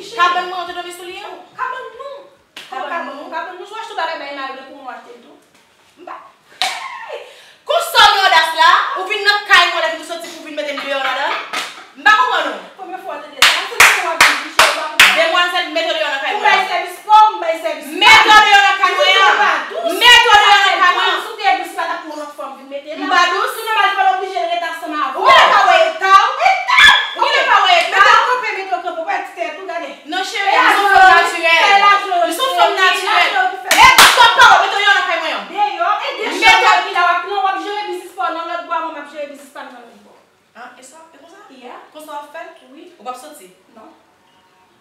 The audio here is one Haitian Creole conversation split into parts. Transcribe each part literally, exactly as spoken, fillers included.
Kabann mwen, ou te dòmi sou li an? Kabann nou. Kabann nou. Kabann nou. Si w achte yon bagay bay mari w, pou mwen achte l tou. M pa. Konsa w gen odas la, ou vin nan kay mwen, lè m soti pou vin mete m deyò ladan. M pa konprann ou. Premye fwa w tande sa. Se depi w ap vin chèche, w pa konprann. Demwazèl, mete w deyò nan kay mwen. Ou bay sèvis pa w, m bay sèvis pa m. Mete w deyò nan kay mwen an. Mete w deyò nan kay mwen an. Si w te dous, pa t ap pran lòt fanm vin mete la. M pa dous. Si w nòmal, fò l oblije ret ansanm avè w. Ou genlè pa wè eta w. Eta w! Ou genlè pa wè eta w. Mete w kanpe, mete w kanpe. Ou pa ti tèt ou, gade. Non, cheri, m se yon fanm natirèl. M se yon fanm natirèl. E, stòp pawòl, mete w deyò nan kay mwen an. Deyò, e de chanm ki la w ap pran, w ap jere biznis pa w nan lòt bò, mwen m ap jere biznis pa m nan lòt bò. Ah, e sa, e konsa? Yeah. Konsa w ap fè l? Wi. Ou p ap soti? Non.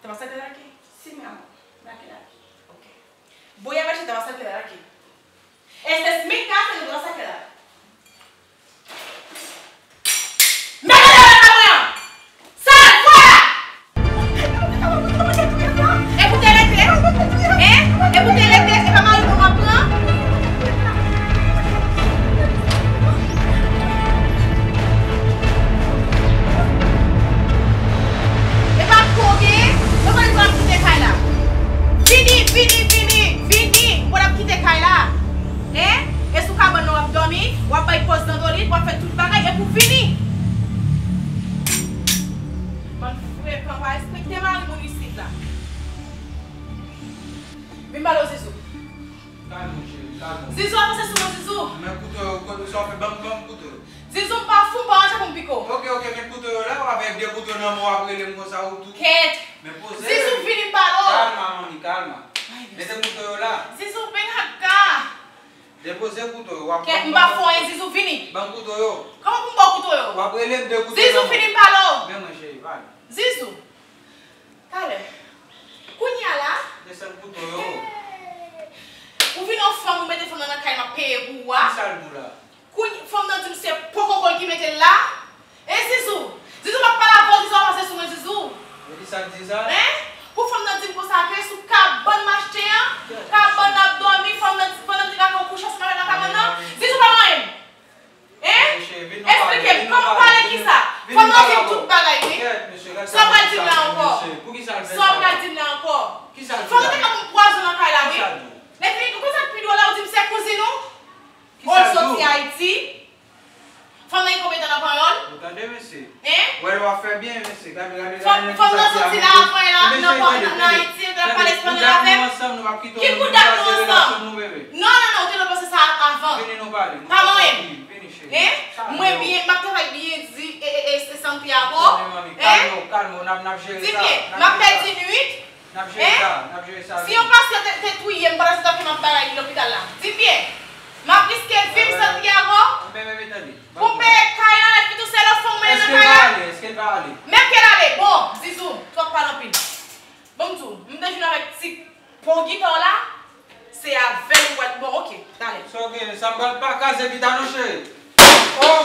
Te pase ak lè laki? Si, men, laki, laki. Ok. Bon, y ap achte te pase ak lè laki. Estes mi casa, yo te pase ak lè la. Mete deyò nan kay mwen an! Sal fwa! E pou te rete? Hein? E pou te rete? E pa mari mwen w ap pran? E pa pou w gen? Mwen konn pou w ap kite kay la. Vini, vini, vini, vini! Pou w ap kite kay la. Hein? E sou kabann nan w ap dòmi, w ap bay pòz zandolit, w ap fè tout bagay, epi w vini. Bann frekan, pa respekte mari moun isit la. Vin pale w, Zizou. Kalme w, cheri, kalme w. Zizou, avanse sou mwen, Zizou. Men kouto yo, kote sa w fè, ban m, ban m kouto yo. Zizou, m pa fou, m pa ranje pou m pike w. Ok, ok, met kouto yo la, w avèk de kouto nan men w, w ap rele m konsa, ou tou. Kèt. Men poze. Zizou, vini m pale w. Kalma, manmi, kalma. Mete kouto yo la. Zizou, ben aga. Depoze kouto yo, w ap. Kèt, m pa fou anyen, Zizou, vini. Ban kouto yo. Kòman pou m ba w kouto yo? W ap rele m de kouto yo. Zizou, vini m pale w. Men mwen, cheri, pale. Zizou. Talè. Kounye a la. Desann kouto yo. Ou vin yon fanm, ou mete fanm nan nan kay, m ap peye pou ou a. Ki sa l di w la? Kounye, fanm nan di m se pokokol ki mete l la. E Zizou? Zizou, m ap pale avè w, Zizou, avanse sou mwen, Zizou. E ki sa l di sa? Hein? Pou fanm nan di m konsa ke sou kabann m achte an, kabann n ap dòmi, fanm nan, fanm nan di kaka w kouche ansanm avè l nan kabann nan. Zizou, pa manyen m. Hein? Esplike m, kòman pale kisa? Fanm nan di m tout bagay, wi. Sa w pral di m la ankò? Sa w pral di m la ankò? Fanm nan te ka ban m pwazon nan kay la, wi. Lè fini, ou konn sa k pi dwòl la, ou di m se kouzin ou? Ou l soti Ayiti? Fanm nan gen konbyen tan nan panyòl? Ou tande, mesye? Hein? Wè, w ap fè byen, mesye. Gade, gade, gade. Fanm nan soti la avan la, nan Ayiti, l ap pale espanyòl avè m. Ki bout dat nou ansanm? Non, non, non, ou te dwe panse sa avan. Vini nou pale. Pa manyen m. Hein? Mwen byen, m ap travay byen di, e, e, e, e Santiago. Hein? Di byen, m ap pèdi nwit. Hein? Si yon pasyan te, te touye m pandan se tan ke m ap bagay li lopital la, di m byen. M ap riske vi m, Santiago, pou m peye kay la, epi tou se lòt fanm mwen nan kay la. Menm ke l ale, bon, Zizou, twòp pale anpil. Ban m di w, m te jwenn avèk ti po gita w la, se avè l ou pral, bon, oke, talè. Sa w gen, sa m pral pa kaze gita non, cheri. Oh!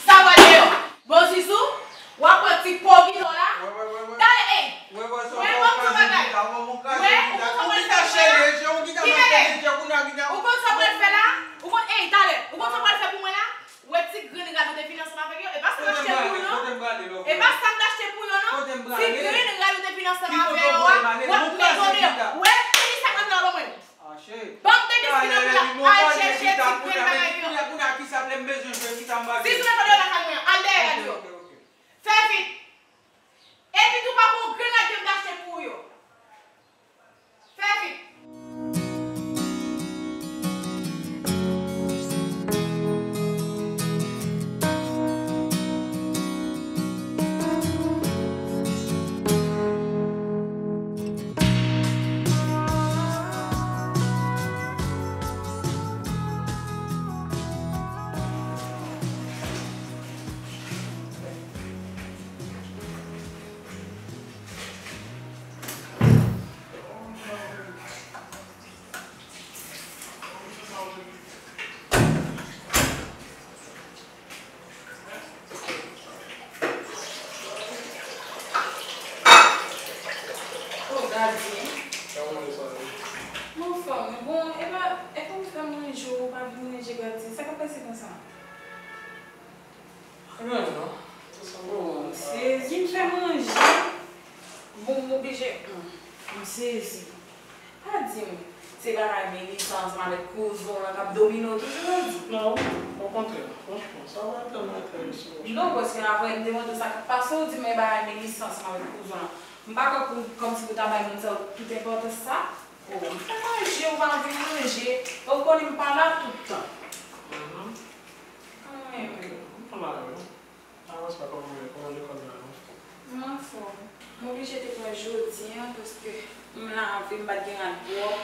Sa pral deyò. Bon, Zizou, w ap pran ti po gita w la. Talè, ey! Wè, wè, sa w fè, w kaze gita, w kaze gita. Ou konn sa w pral fè la? Ou konn, ey, talè, ou konn sa w pral fè pou mwen la? Wè ti grenn rad ou te vin ansanm avèk yo, e pa sa m achte pou yo non. E pa sa m t achte pou yo non. Ti grenn rad ou te vin ansanm avè yo a, w ap mete yo deyò. Wè, fini sa k ap la ban mwen. Ban m de biskit la pou la, al chèche ti grenn bagay yo. Zizou, mete yo lakay mwen an, al dèyè rad yo. Fè vit. Epi tou pa gon grenn rad ke m t achte pou yo. Fè vit. Mwen anfòm, bon, e pa, e pa ou fè manje, ou pa vin manje gratis. Sa k ap pase konsa? Anyen non. Sezi, m fè manje. Bon, m oblije Monchè, hmm, m sezi. Pa di m se bagay Melissa ansanm avèk kouzen w lan k ap domine w toujou, Gady. Non, okontrè, franchman, sa pa tèlman enterese m, franchman. Non, paske apre m te mande w sa k ap pase, w di m e bagay Melissa ansanm avèk kouzen w lan. M pa kwè pou, kòmsi pou w ta bay moun sa yo tout enpòtans sa. Oh, m fè manje, ou pa anvi manje, e w konnen m pa la tout tan. Mhm. Mwen menm. Ok, m pa la, wi. Avan sa, kòman w ye? Kòman lekòl la, non? Mwen anfòm. M oblije te pran jodi a, paske m lave, m pa t gen rad pwòp.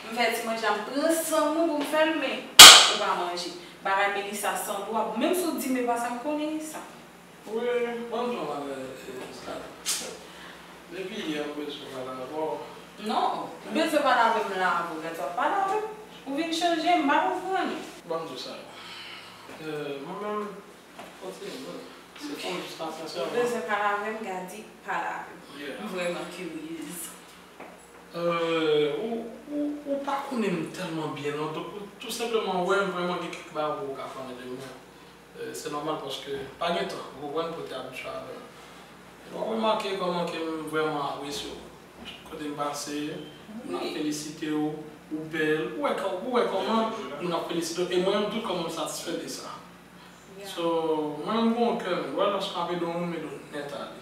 M fè ti manje a, m pran san mwen pou m fè l, men ou pa manje. Bagay Melissa san dwa. Menm si w di m e pa sa, m konnen e sa. Wi, ban m di w yon bagay, e, sa. Depi yè, m bezwen pale avè w. Non, ou bezwen pale avè m la, avè w, gade w ap pale avè m. Ou vin chanje, m pa konprann ou. Ban m di w sa. E, mwen menm, Kontinye, non. Se fon jis la, sensèman. Ou bezwen pale avè m, Gady, pale avè m. Yeah. M vrèman kiryez. Euh, ou, ou, ou pa konnen m tèlman byen, non. Donk, ou tou senpleman wè m vrèman gen kèk bagay ou ka konnen de mwen. Euh, se nòmal paske pa gen tan, ou konprann, pou te abitye avè m. W ap remake kòman ke m vrèman apresye w. Tout kote m pase, moun ap felisite w, ou bèl. Ou wè kò-, ou wè kòman moun ap felisite w. E mwen menm tou, kòman m satisfè de sa. So, mwen menm gon kè, men wè lòske m ap ede yon moun, m ede w nèt ale.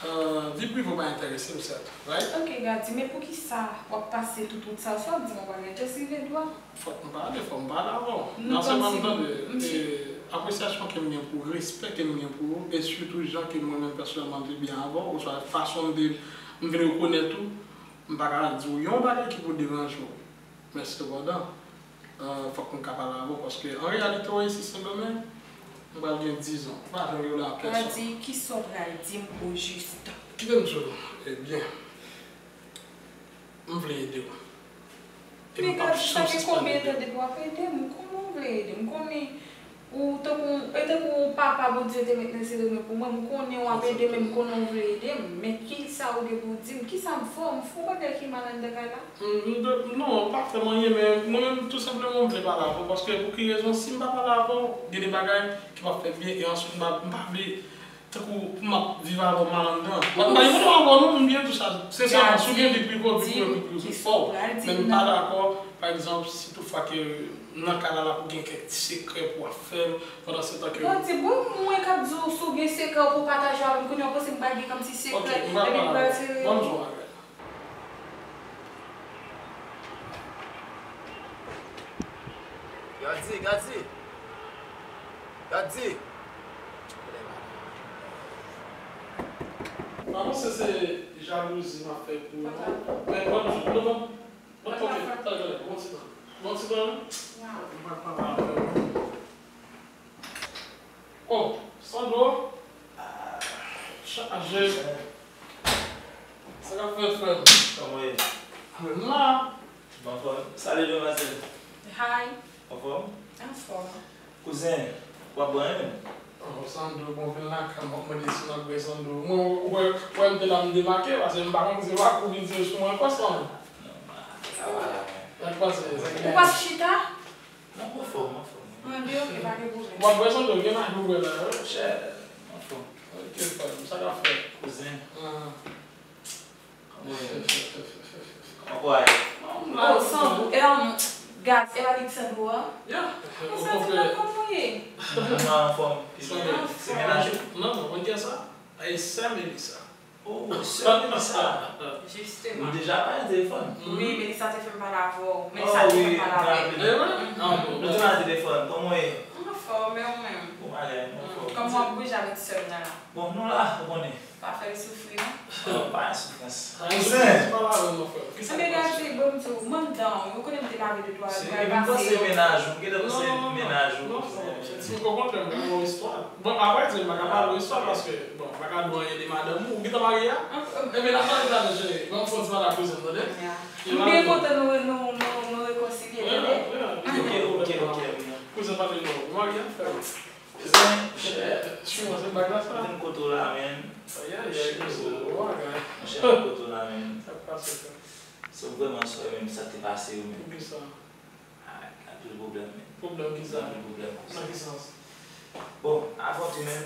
Euh, vi prive w pa enterese m, sèt, right? Ok, Gady, men poukisa w ap pase tout wout sa a? Sa w ap di m, w pa gen chans rive dwa? Fòk m pale, fòk m pale avè w. Non sèlman m tande, e, apresyasyon ke m gen pou ou, respè ke m gen pou ou, e sitou jan ke mwen menm pèsonèlman m te byen avè w, oswa fason m te, m vin rekonèt ou, m pa ka di w yon bagay ki pou deranje w. Men sepandan, euh, fòk m ka pale avè w, paske an reyalite, w wè isi Sendomeng, m pral gen diz an. M pa janm rele a pèsonn. Gady, kisa w pral di m ojis? Kite m di w, ebyen, m vle ede w. E m p ap janm sispann ede w. Men Gady, sa gen konbyen tan depi w ap ede m? M konnen w vle ede m. M konnen Ou tankou, e tankou papa Bondye te met nan syèl mwen pou mwen, m konnen w ap ede m, men m konnen w vle ede m. Men kisa ou gen pou w di m? Kisa m fè w? M fè w bagay ki mal anndan kay la? Mm, m de-, non, ou pa fè m anyen, men mwen menm, tou senpleman, m vle pale avè w. Paske pou ki rezon, si m pa pale avè w, gen de bagay ki p ap fèt byen, e answit, m pa, m pa vle tankou pou m ap viv avè w mal anndan. M pa gen pwoblèm avè w, non, m byen tou sa. Sensèman, si w gen vi prive w, vi prive w, vi prive w, fò w. Men m pa dakò, pa egzanp, si toutfwa ke nan kay la, l ap gen kèk ti sekrè pou w ap fè m, pandan se tan ke. Gady, bon, mwen k ap di w, si w gen sekrè w pou w pataje avè m, kounye a w panse m pa gen kòmsi sekrè, epi m pral se. Ok, m pral pale avè w. Ban m di w yon bagay. Gady, Gady! Gady! Pa panse se jalouzi m ap fè pou ou, non. Men ban m di w, non, ban m, ban m, ok, tande, tande, bon ti tan. Bon ti tan, wi. M pral pale avè w. Oh, Sandro. Chaje. Sa k ap fèt, frè m? Kòman w ye? Mwen la. Anfòm. Salye, demwazèl. Hi. Anfòm? Anfòm. Kouzen, w ap bwè anyen menm? Oh, Sandro, bon, vin lakay mwen, m ap mande si m ap bwè, Sandro. Mwen, ou wè, ou wè m te la, m demake, paske m pa konn si w ap kou vin tire sou mwen ankò, Sandro. Non, sa va la, men. Sa k pase? Ou p ap chita? Non, m anfòm, m anfòm. Mande, ok, pa gen pwoblèm. W ap bwè, Sandro, gen laj ou bwè la, wi. Chè, m anfòm. Ok, frè m, sa k ap fèt? Kouzen. Ah. Kòman w ye? Kòman w ye? Oh, Sandro, e, um, Gad, e pa li ki Sandro a? Yeah. Mwen santi m pa konn ou ye. Mwen anfòm. Se mennaj ou? Non, non, konn kiyès sa? E sè Melissa. Oh, sè Melissa. Jisteman. Nou deja pale telefòn. Wi, Melissa te fè m pale avè w. Melissa te fè m pale avè w. E vre? Ah, bon. Nou te pale telefòn. Kòman w ye? M anfòm, e ou menm? Bon bagay, m anfòm. Kòman w ap bouje avèk sè m nan la? Bon, nou la, ou konnen. Pa fè l soufri, non. Oh, pa gen soufrans. Kouzen! Anben, Gady, bon, m di w, mwen anndan, ou konnen m te lave de dwa, m pral pase yo. Se, epi m panse mennaj ou, m gentan panse mennaj ou, kouzen. Non, non, non, okontrè, m gen yon istwa. Bon, apre di, m pa ka pale yon istwa paske, bon, m pa ka di w anyen de madanm ou. Ou gentan marye a? Enben, n ap pale talè, cheri. Ban m fè yon ti pale ak kouzen m, tande? M byen kontan nou, nou, nou, nou rekonsilye, tande? Ok, ok, ok, ok. Kouzen, pale non. Ou marye a, frè m? Kouzen, chè, chè, se bag la sa. Kouzen, kote w la, menm? Ayayay, kouzen, bon bagay. Monchè, kote w la, menm? Sa k pase, frè? Se vrèman sè, menm sa k te pase yo, menm. Poukisa? Ah, anpil pwoblèm, men. Pwoblèm kisa? Anpil pwoblèm, kouzen. Nan ki sans? Bon, avan tou menm,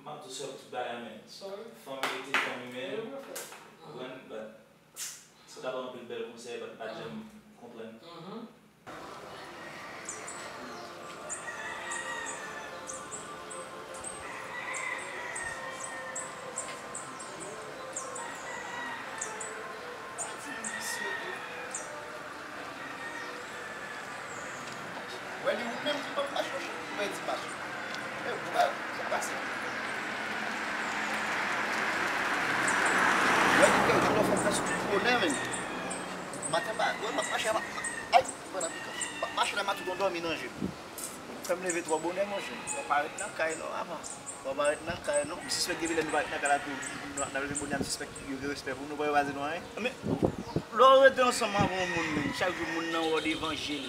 m ap di w sè tout bagay, men. Sorry. Fanmi rete fanmi, men. E wi, frè. Ou wè, Menm si m ap mache, m ap pèdi mache. E, ou pa, sa pase. Lè ou gen yon fòm nan sou bonè, men. Maten, ba, wè, m ap mache, m ap, ay, m pran nan pikan. M ap mache la, maton dòmi nan je m. Fè m leve twò bonè, monchè. Fò w pa ret nan kay, non, avan. Fò w pa ret nan kay, non. M sispèk depi lè nou pa ret nan kay la, tou, nou, n ap leve bonè, m sispèk yo gen respè pou nou, pa yo pa di nou anyen. Men, lè w rete ansanm avè yon moun, menm, chak jou moun nan wè w devan je l.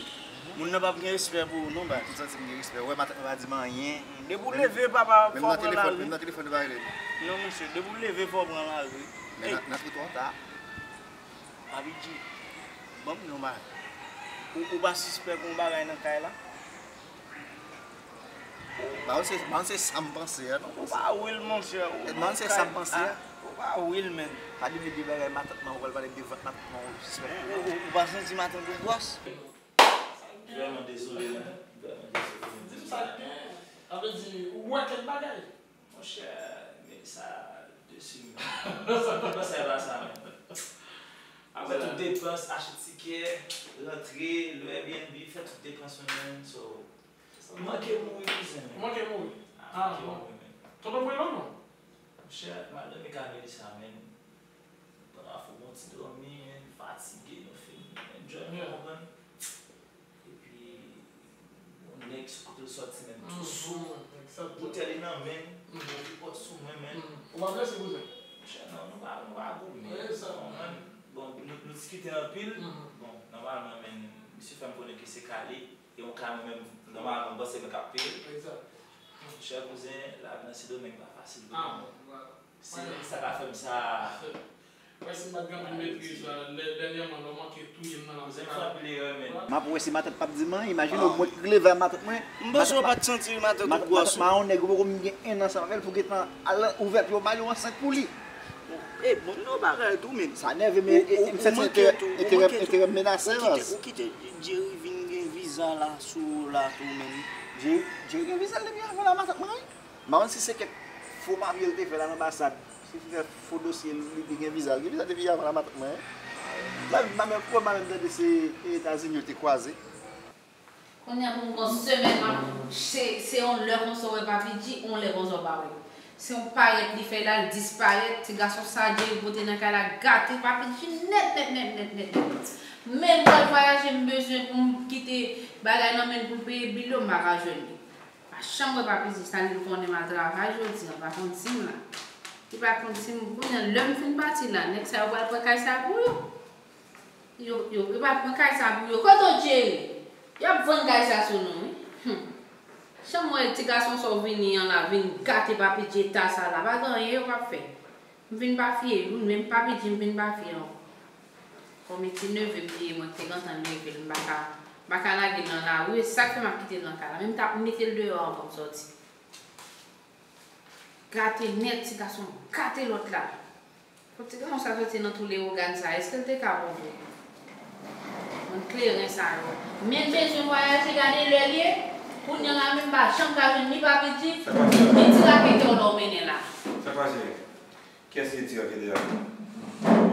Moun nan p ap gen respè pou ou non, baz. M santi m gen respè. Ou wè matant mwen pa di m anyen. Depi w leve, papa, fò w pran lari. Menm nan telefòn, li pa rele m. Non, mesye, depi w leve, fò w pran lari. Men nan, nan twotwa, ta. Papi G, ban m di yon bagay. Ou, ou pa sispèk yon bagay nan kay la? Ba, se, ba, se sa m panse a, non. Ou pa real, monchè. Ou pa real, men. Pa di m de bagay matant mwen, ou pral pale de vant matant mwen, ou sispèk. Ou, ou, ou pa santi matant ou gwòs? Vrèman dezole, men. Vrèman dezole. Di m sa k gen. Sa vle di, ou wè kèk bagay. Monchè, Melissa, desi m. Sa pa sa, pa sa, men. Apre tout depans, achte tikè, rantre, lwe Airbnb, fè tout depans mwen menm, so, m manke mouri, kouzen, men. Ou manke mouri? Ah, manke mouri, men. Tonton Prelo, non? Monchè, m al dòmi kay Melissa, men. Pandan afè bon ti dòmi, men, fatige, nou fin enjoy, ou konprann? Epi, yon nèg sou kote l sòti, men, tou sou. Boutèy li nan men l, epi pòt sou mwen, men. Ou pa blese, kouzen? Monchè, non, nou pa, nou pa goumen. Ou konprann? Bon, nou, nou diskite anpil. Bon, nòmalman, men, misye fè m konnen ke se ka li. E yon ka mwen menm, nòmalman, m panse mwen k ap peye. Monchè, kouzen, lavi nan Sendomeng pa fasil pou moun. Se sa ka fè m sa. Wè si m pa t gen anpil metriz la, lè, dènyèman, lè w manke touye m nan lavi la. M ap wè si matant p ap di m anyen. Imajine w mwen ki leve a matant mwen. M panse w pa t santi matant ou gwòs. Matant mwen yon nèg ou poko menm gen en an ansanm avè l pou gentan al ouvè pye w ba li w ansent pou li. E, bon, m di w bagay tou, men. Sa nève m, e, e, m santi enterè, enterè, enterè m menase, baz. Ou kite, ou kite Jerry vin gen viza la sou la tou, men. Jerry, Jerry gen viza l depi avan la matant mwen, wi. M pa konn si se kèk fo papye l te fè la nan anbasad. Si l fè fo dosye, li, li gen viza. Li gen viza depi avan la matant mwen. M pa, m pa menm kwè, m pa menm tande se Etazini yo te kwaze. Kounye a pou m gon semèn, m ap, se, se yon lè konsa w wè Papi G, yon lè konsa w pa wè. Se yon parèt li fè la, l disparèt. Ti gason sa Jerry pote nan kay la gate Papi G nèt, nèt, nèt, nèt, nèt, nèt. Men m pral vwayaje, m bezwen pou m kite bagay nan men l pou l peye bil yo, m pa ka jwenn li. Pa janm wè Papi G, sa li konnen m al travay jodi a, pa konn si m la. Li pa konn si m, kounye a, lè m fin pati la, nèg sa yo pral pran kay sa pou yo. Yo, yo, yo pral pran kay sa pou yo. Kote w Jerry? Y ap vann kay sa sou nou, wi. Hum. Janm wè ti gason sa w vini an la, vin gate Papi G eta sa la, pa gen anyen yo p ap fè. M vin pa fye, wi, menm Papi G m vin pa fye ankò. Kòm e ti neve m te ye, mwen te gentan leve l, m pa ka, m pa ka lage l nan lari, e sa k fè m ap kite l nan kay la. Men m t ap mete l deyò anvan m sòti. Gate nèt, ti gason gate lòt la. Kot ti gason sa soti nan tou lewogàn sa, èske l te ka bon vre? Nan kleren sa yo. Men l bezwen vwayaje, gade lè l ye. Kounye a la menm pa janm ka jwenn ni Papi G, ni ti raketè w la w mennen la. Sa k pase? Kiyès ki ti raketè a?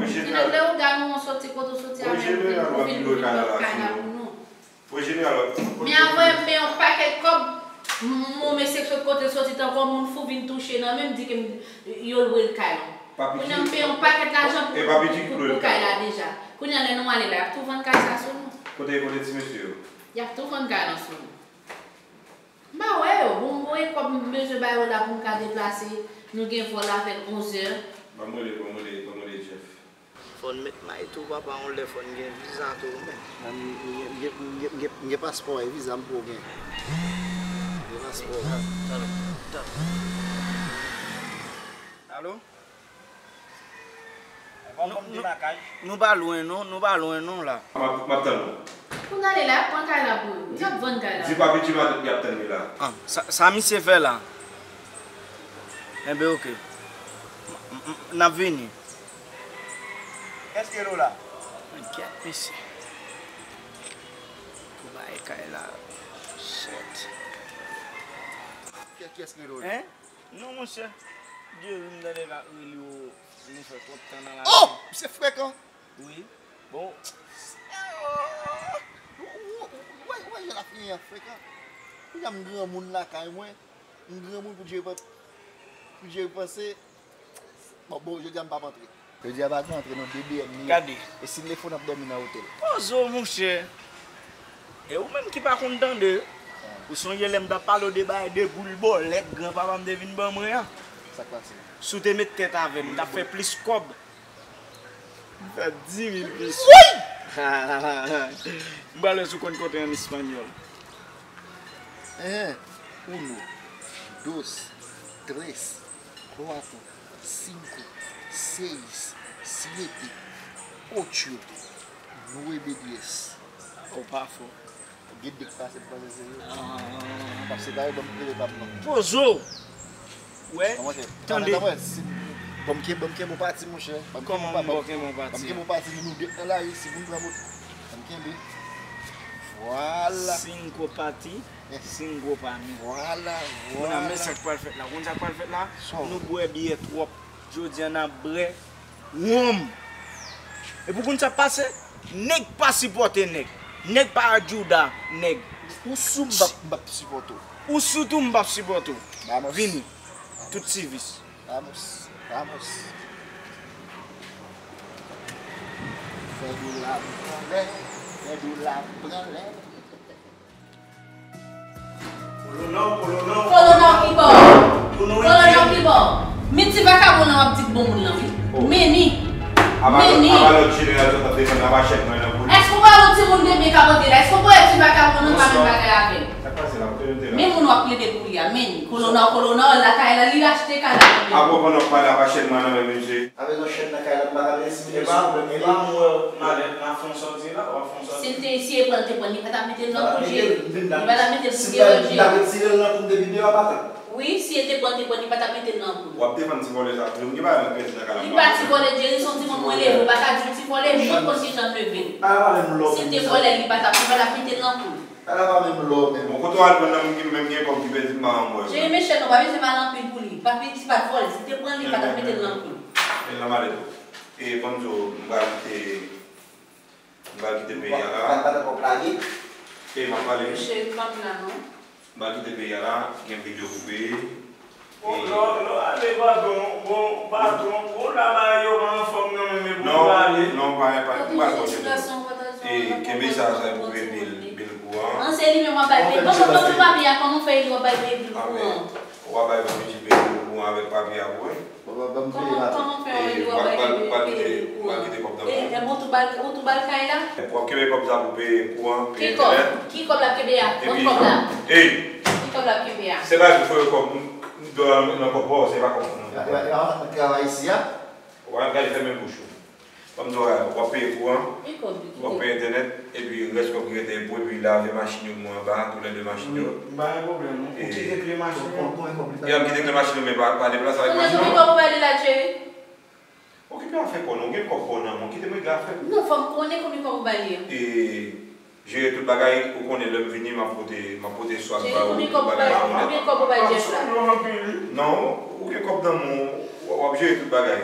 Ti nèg lewogàn ou an soti kote w soti avè l, ou vin, ou vin, ou vin lòt kay la pou nou. Men avè m peye yon pakèt kòb, m, m, mesye sot kote l soti tankou yon moun fou vin touche nan men m, di ke m, yo lwe l kay la. Kounye a m peye yon pakèt lajan pou, pou, pou kay la deja. Kounye a lè nou ale la, y ap tou vann kay sa sou nou. Kote, kote ti mesye yo? Y ap tou vann kay la sou nou. M pa wè yo. Bon, m voye kòb m bezwen ba yo la pou m ka deplase. Nou gen vòl avèk onzè. Ban m rele, ban m rele, ban m rele Jeff. Fò n met may tou, papa, yon lè fò n gen viza tou, men. M gen, m gen, m gen, m gen paspò e viza m poko gen. M gen paspò. Alo? Nou, nou, nou pa lwen non, nou pa lwen non la. M ap, m ap tann ou. Pou n ale la, y ap pran kay la pou yo. Y ap vann kay la. Di Papi G matant y ap tann li la. Ah, sa, sa misye fè la? Enben, oke. M, m, m, n ap vini. Kiyès ki rele w la? Enkyèt, mesye. Pou bay kay la. Shit. Kiyès, kiyès ki rele w la? Hein? Non, monchè. Jerry, m tande l ap rele w, nou fè twòp tan nan lari. Oh! Misye frekan! Wi. Bon. Ou wè, ou wè jan l ap fini an frekan. Kounya m granmoun lakay mwen, m granmoun pou Dye, pou Dye panse. Bon, bon, jodi a m p ap antre. Jodi a pa gen antre non, de B M li ye. Gade. E si l defo n ap dòmi nan otèl. Poze w, monchè. E ou menm ki pa konn tande, ou sonje lè m t ap pale w de bagay de boul bòlèt granpapa m te vin ban mwen an? Sa k pase? Si w te met tèt avè m, m t ap fè plis kòb. M fè dis mil pesos. Wi! M pral wè si w konn konte an espanyòl. Eh, uno, dos, tres, cuatro, cinco, seis, siete, ocho, nueve, diez. Ou pa fò. Gen de k pase, m panse se yo. Ah. Pase pa yo, ban m klere pa m non. Poze w! Wè, tande. Ban m kenbe, ban m kenbe yon pati, monchè. Kòman m ba w kenbe yon pati? Ban m kenbe yon pati, nou, nou de nan lari, si moun pran moto. Ban m kenbe. Vwala. Cinco pa ti, cinco pa mi. Vwala, vwala. Kounye a, men sa k pral fèt la. Ou konn sa k pral fèt la? Nou bwè byè twòp. Jodi a, n ap bwè wonm. Epi w konn sa k pase? Nèg pa sipòte nèg. Nèg pa ajouda nèg. Ou sou m p ap, m p ap sipòte w. Ou sou tou m p ap sipòte w. Vini. Tout sivis. Vamos, vamos. Fè dola pran lè, fè dola pran lè. Kolonèl, kolonèl. Kolonèl ki bò? Kolonèl ki bò? Men ti vakabon nan w ap di k bon moun nan, wi. Men ni. Men ni. Apa lòt jeneral sa t ap defann apa chèn mwen nan pou li? Èske w wè yon timoun de byen k ap antre la? Èske w wè ti vakabon nan pa menm bagay avè l? Sa k pase la? Men moun w ap plede pou li a, men ni. Kolonèl, kolonèl, lakay la, li achte kay la pou li. Apa pandan w pale apa chèn mwen nan men misye? Avèk yon chèn nan kay la, m pa ka mete sou mwen. E pa, e pa mwen wè w malèt nan fon sòti la, w ap fon sòti. Si l te, si e pran l te pran, li pa t ap mete l nan kou l je. Li pa t ap mete l pou je. Si m ta retire l nan kou m depi deyò a pa tan. Wi, si e te pran l te pran, li pa t ap mete l nan kou l. W ap defann ti vòlè sa toujou. M gen bagay mwen pèdi nan kay la. Li pa ti vòlè, Jerry, se yon timoun mwen leve. Ou pa ka di l ti vòlè, mwen konn kijan m leve l. Kay la pa menm lò pou sa. Si l te vòlè, li pa t ap, li pa t ap mete l nan kou l. Ala pa menm lò menm. Bon, kote w al pran nan moun ki menm gen kòb ki pèdi m pa janm wè. Jere Michel non, pa bezwen pale anpil pou li. Papi di pa t vòlè, si te pran li, pa t ap mete l nan kou l. Men nan malèt ou. E, ban m di w, m pral kite, m pral kite peyi a la. Pa, pa, pa t ap lage. E, m ap pale. Cheri, pa m la non. M pral kite peyi a la, gen videyo pou peye. Bon, lè w, lè w ale, patwon, bon, patwon, bon, la bagay yo pa anfòm nan menm, epi w pale. Non, non, pa, pa, m pral kontinye. E, kenbe sa, sa pou peye bil, bil kouran. An, se li menm w ap bay bil. Kòman, kòman papye a, kòman w fè li w ap bay bil kouran? W ap bay Papi G bil kouran avèk papye a pou mwen. Kòman, kòman w fè li w ap bay bil kouran? E, e, bon, tou bal, ou tou bal kay la? W ap kenbe kòb sa pou peye kouran, peye entènèt. Ki kòb? Ki kòb l ap kenbe a? Kont kòb la? Ey! Ki kòb l ap kenbe a? Se pa jis voye kòb, m, m dwe nan kòb pa w, se pa kòb mwen. E pa, e pa, e pa, travay isi a? W ap gade fèmen bouch ou. Ban m di w, w ap peye kouran, w ap peye entènèt, epi rès kòb ki rete pou epi lave machin yo pou mwen anba, toulède machin yo. M pa gen pwoblèm non. Ou kite kle machin yo. E w ap kite kle machin yo, men pa, pa deplase avèk machin yo. Konbyen kòb ou ba li la, cheri? Okipe afè kò nou, ou gen kòb pa w nan men w, kite m regle afè m. Non, fò m konnen konbyen kòb ou ba li an. E, jere tout bagay, ou konnen lè m vini, m ap pote, m ap pote swag ba ou, tout bagay. Jere, konbyen kòb ou ba, konbyen kòb ou ba Jeff la? Non, ou gen kòb nan men w, w ap jere tout bagay.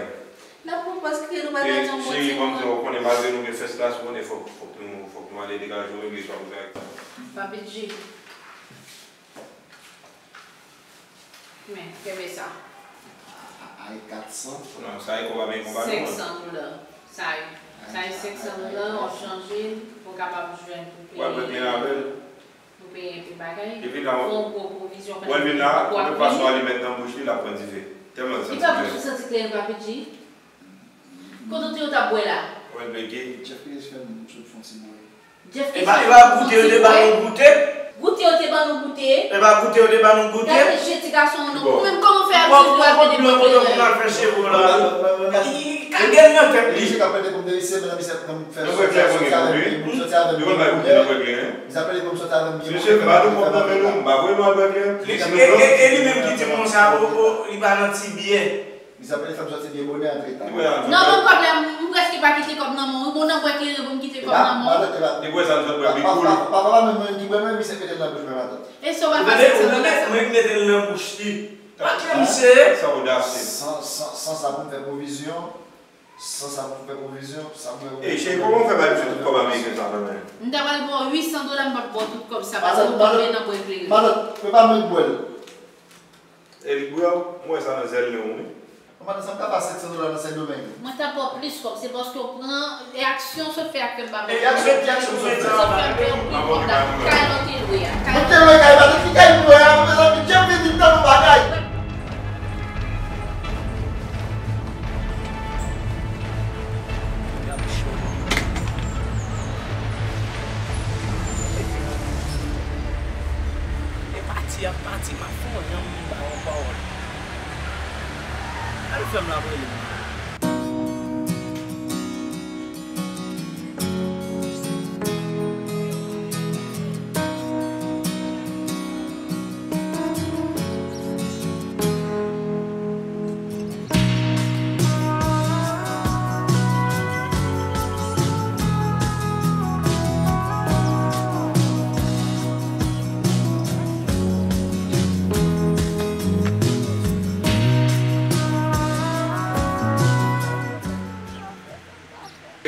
N ap pran pòz kriye, nou pa ka di yon bon timoun. E, cheri, ban m di w, ou konnen malgre nou gen first class, ou konnen fòk, fòk nou, fòk nou ale degaje w, regle sa pou fè ak sa. Papi G. Men, kenbe sa. A, a, ay kat san. Non, sa e kòb a men konpa nou an. Senk san dola. Sa e, sa e senk san dola, w ap chanje l, pou w kapab jwenn pou peye. W ap regle avè l. Pou peye enpe bagay. Epi la, fè yon gwo pwovizyon, w al vin la, tout fason alimèt nan bouch li, l ap pran dife. Tèlman l santi kleren. Li pa bouch ou santi kleren, Papi G? Kote w te yo t ap bwè la? Wè l bege. Jeff Reyes fè m sot fè yon ti bwè. Jeff Reyes fè m sot fè yon ti bwè. E pa, e pa goute yo te ban nou goute? Goute yo te ban nou goute? E pa goute yo te ban nou goute? Gade je ti gason an non. Ou menm kòman w fè abitid ou al pede bwè kleren? Ou pran bwè kote w konn al fè cheve w la. Li gen nan tèt li. Misye ka plede pou m de isi, men misye ap fè m soti avè m byen koulè. Misye ap plede pou m soti avè m byen koulè. Misye ap plede pou m soti avè m byen koulè. Misye, m pa nou kòb nan men nou, m pa voye nou al bwè kleren. E, e, e li menm ki di m konsa, o, o, li pa nan ti byè. Misye ap fè m soti byen bonè antre ta. Non, ban m kòb la, m, m prèske pa kite kòb nan men w wi. Bon, nan bwè kleren pou m kite kòb nan men w. Li bwè sa, l sot bwè, li koul. Papa pa menm mwen ki bwè, men misye mete l nan bouch mwen, matant. E sa w pa fasil sa, papa sa. Mwen ki mete l nan bouch li. Pa kè misye. Sa odasye. San, san, san sa pou m fè pwovizyon. San sa pou fè pwovizyon, sa pou fè pwovizyon. Ey, cheri, kòman w fè bay misye tout kòb ameriken sa nan men? M ta pral ba w uit san dola, m p ap ba w tout kòb sa, paske w tonbe nan pwen kleren. Matant, matant, prepare mwen bwè l. Eric Brown, m wè sa nan zèl men w, wi. Matant, sa m ka ba senk san dola nan Sendomeng? Mwen ta ba w plis kòb, se paske w pran, e aksyon sot fè a k fè m pa bay. E aksyon, ki aksyon sot fè? Sot fè m pè w pil kòb la, kay la w te lwe a. Mwen te lwe kay, matant, ki kay m lwe a, mezanmi, Dye vini m tann yon bagay. E pati ap pati, m ap fè yon janm ba yon pawòl. Al fè m la prele.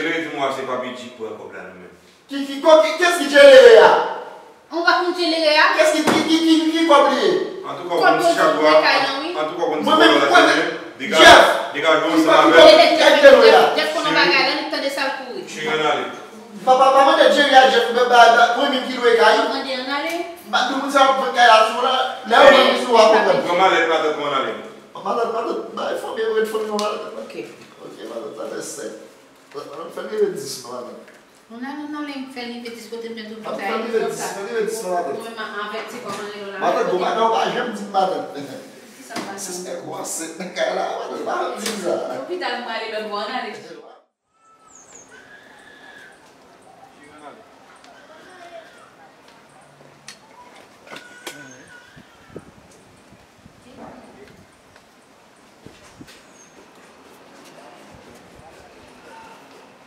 Rele di mwen se Papi G pran kòb la nan men. Ki, ki, kò, ki, kiyès ki djelere a? Ou pa konn djelere a? Kiyès ki, ki, ki, ki, ki kòb li ye? Antouka, ou konn ti chabwa, antouka, ou konn ti chabwa la te ye. Degaje w ansanm avè l. Jeff, Jeff konn yon bagay la, li tande sa l kouri. Cheri, ann ale. Pa, pa, pa mande Jerry a Jeff, ba, ba, ba, premye ki lwe kay. Mande ann ale. M pa di moun sa ap vann kay la sou la, lè yo vann li sou a konprann. Pran malèt matant mwen ann ale. Matant, matant, bay fanmi, ret fanmi mwen matant. Ok. Ok, matant, sa fè sèt. Matant, fè l rive dis non matant. Ann ale, ann ale, fè l rive dis kote m te tou. Matant, fè l rive dis, fè l rive dis non matant. Mwen, m a avèti kòman rele w la. Matant, gon bagay ou pa janm di m matant. Kisa m pa janm di? Sispèk ou ansent nan kay la, matant, pa janm di m sa. Lopital m prale lòt bò, ann ale.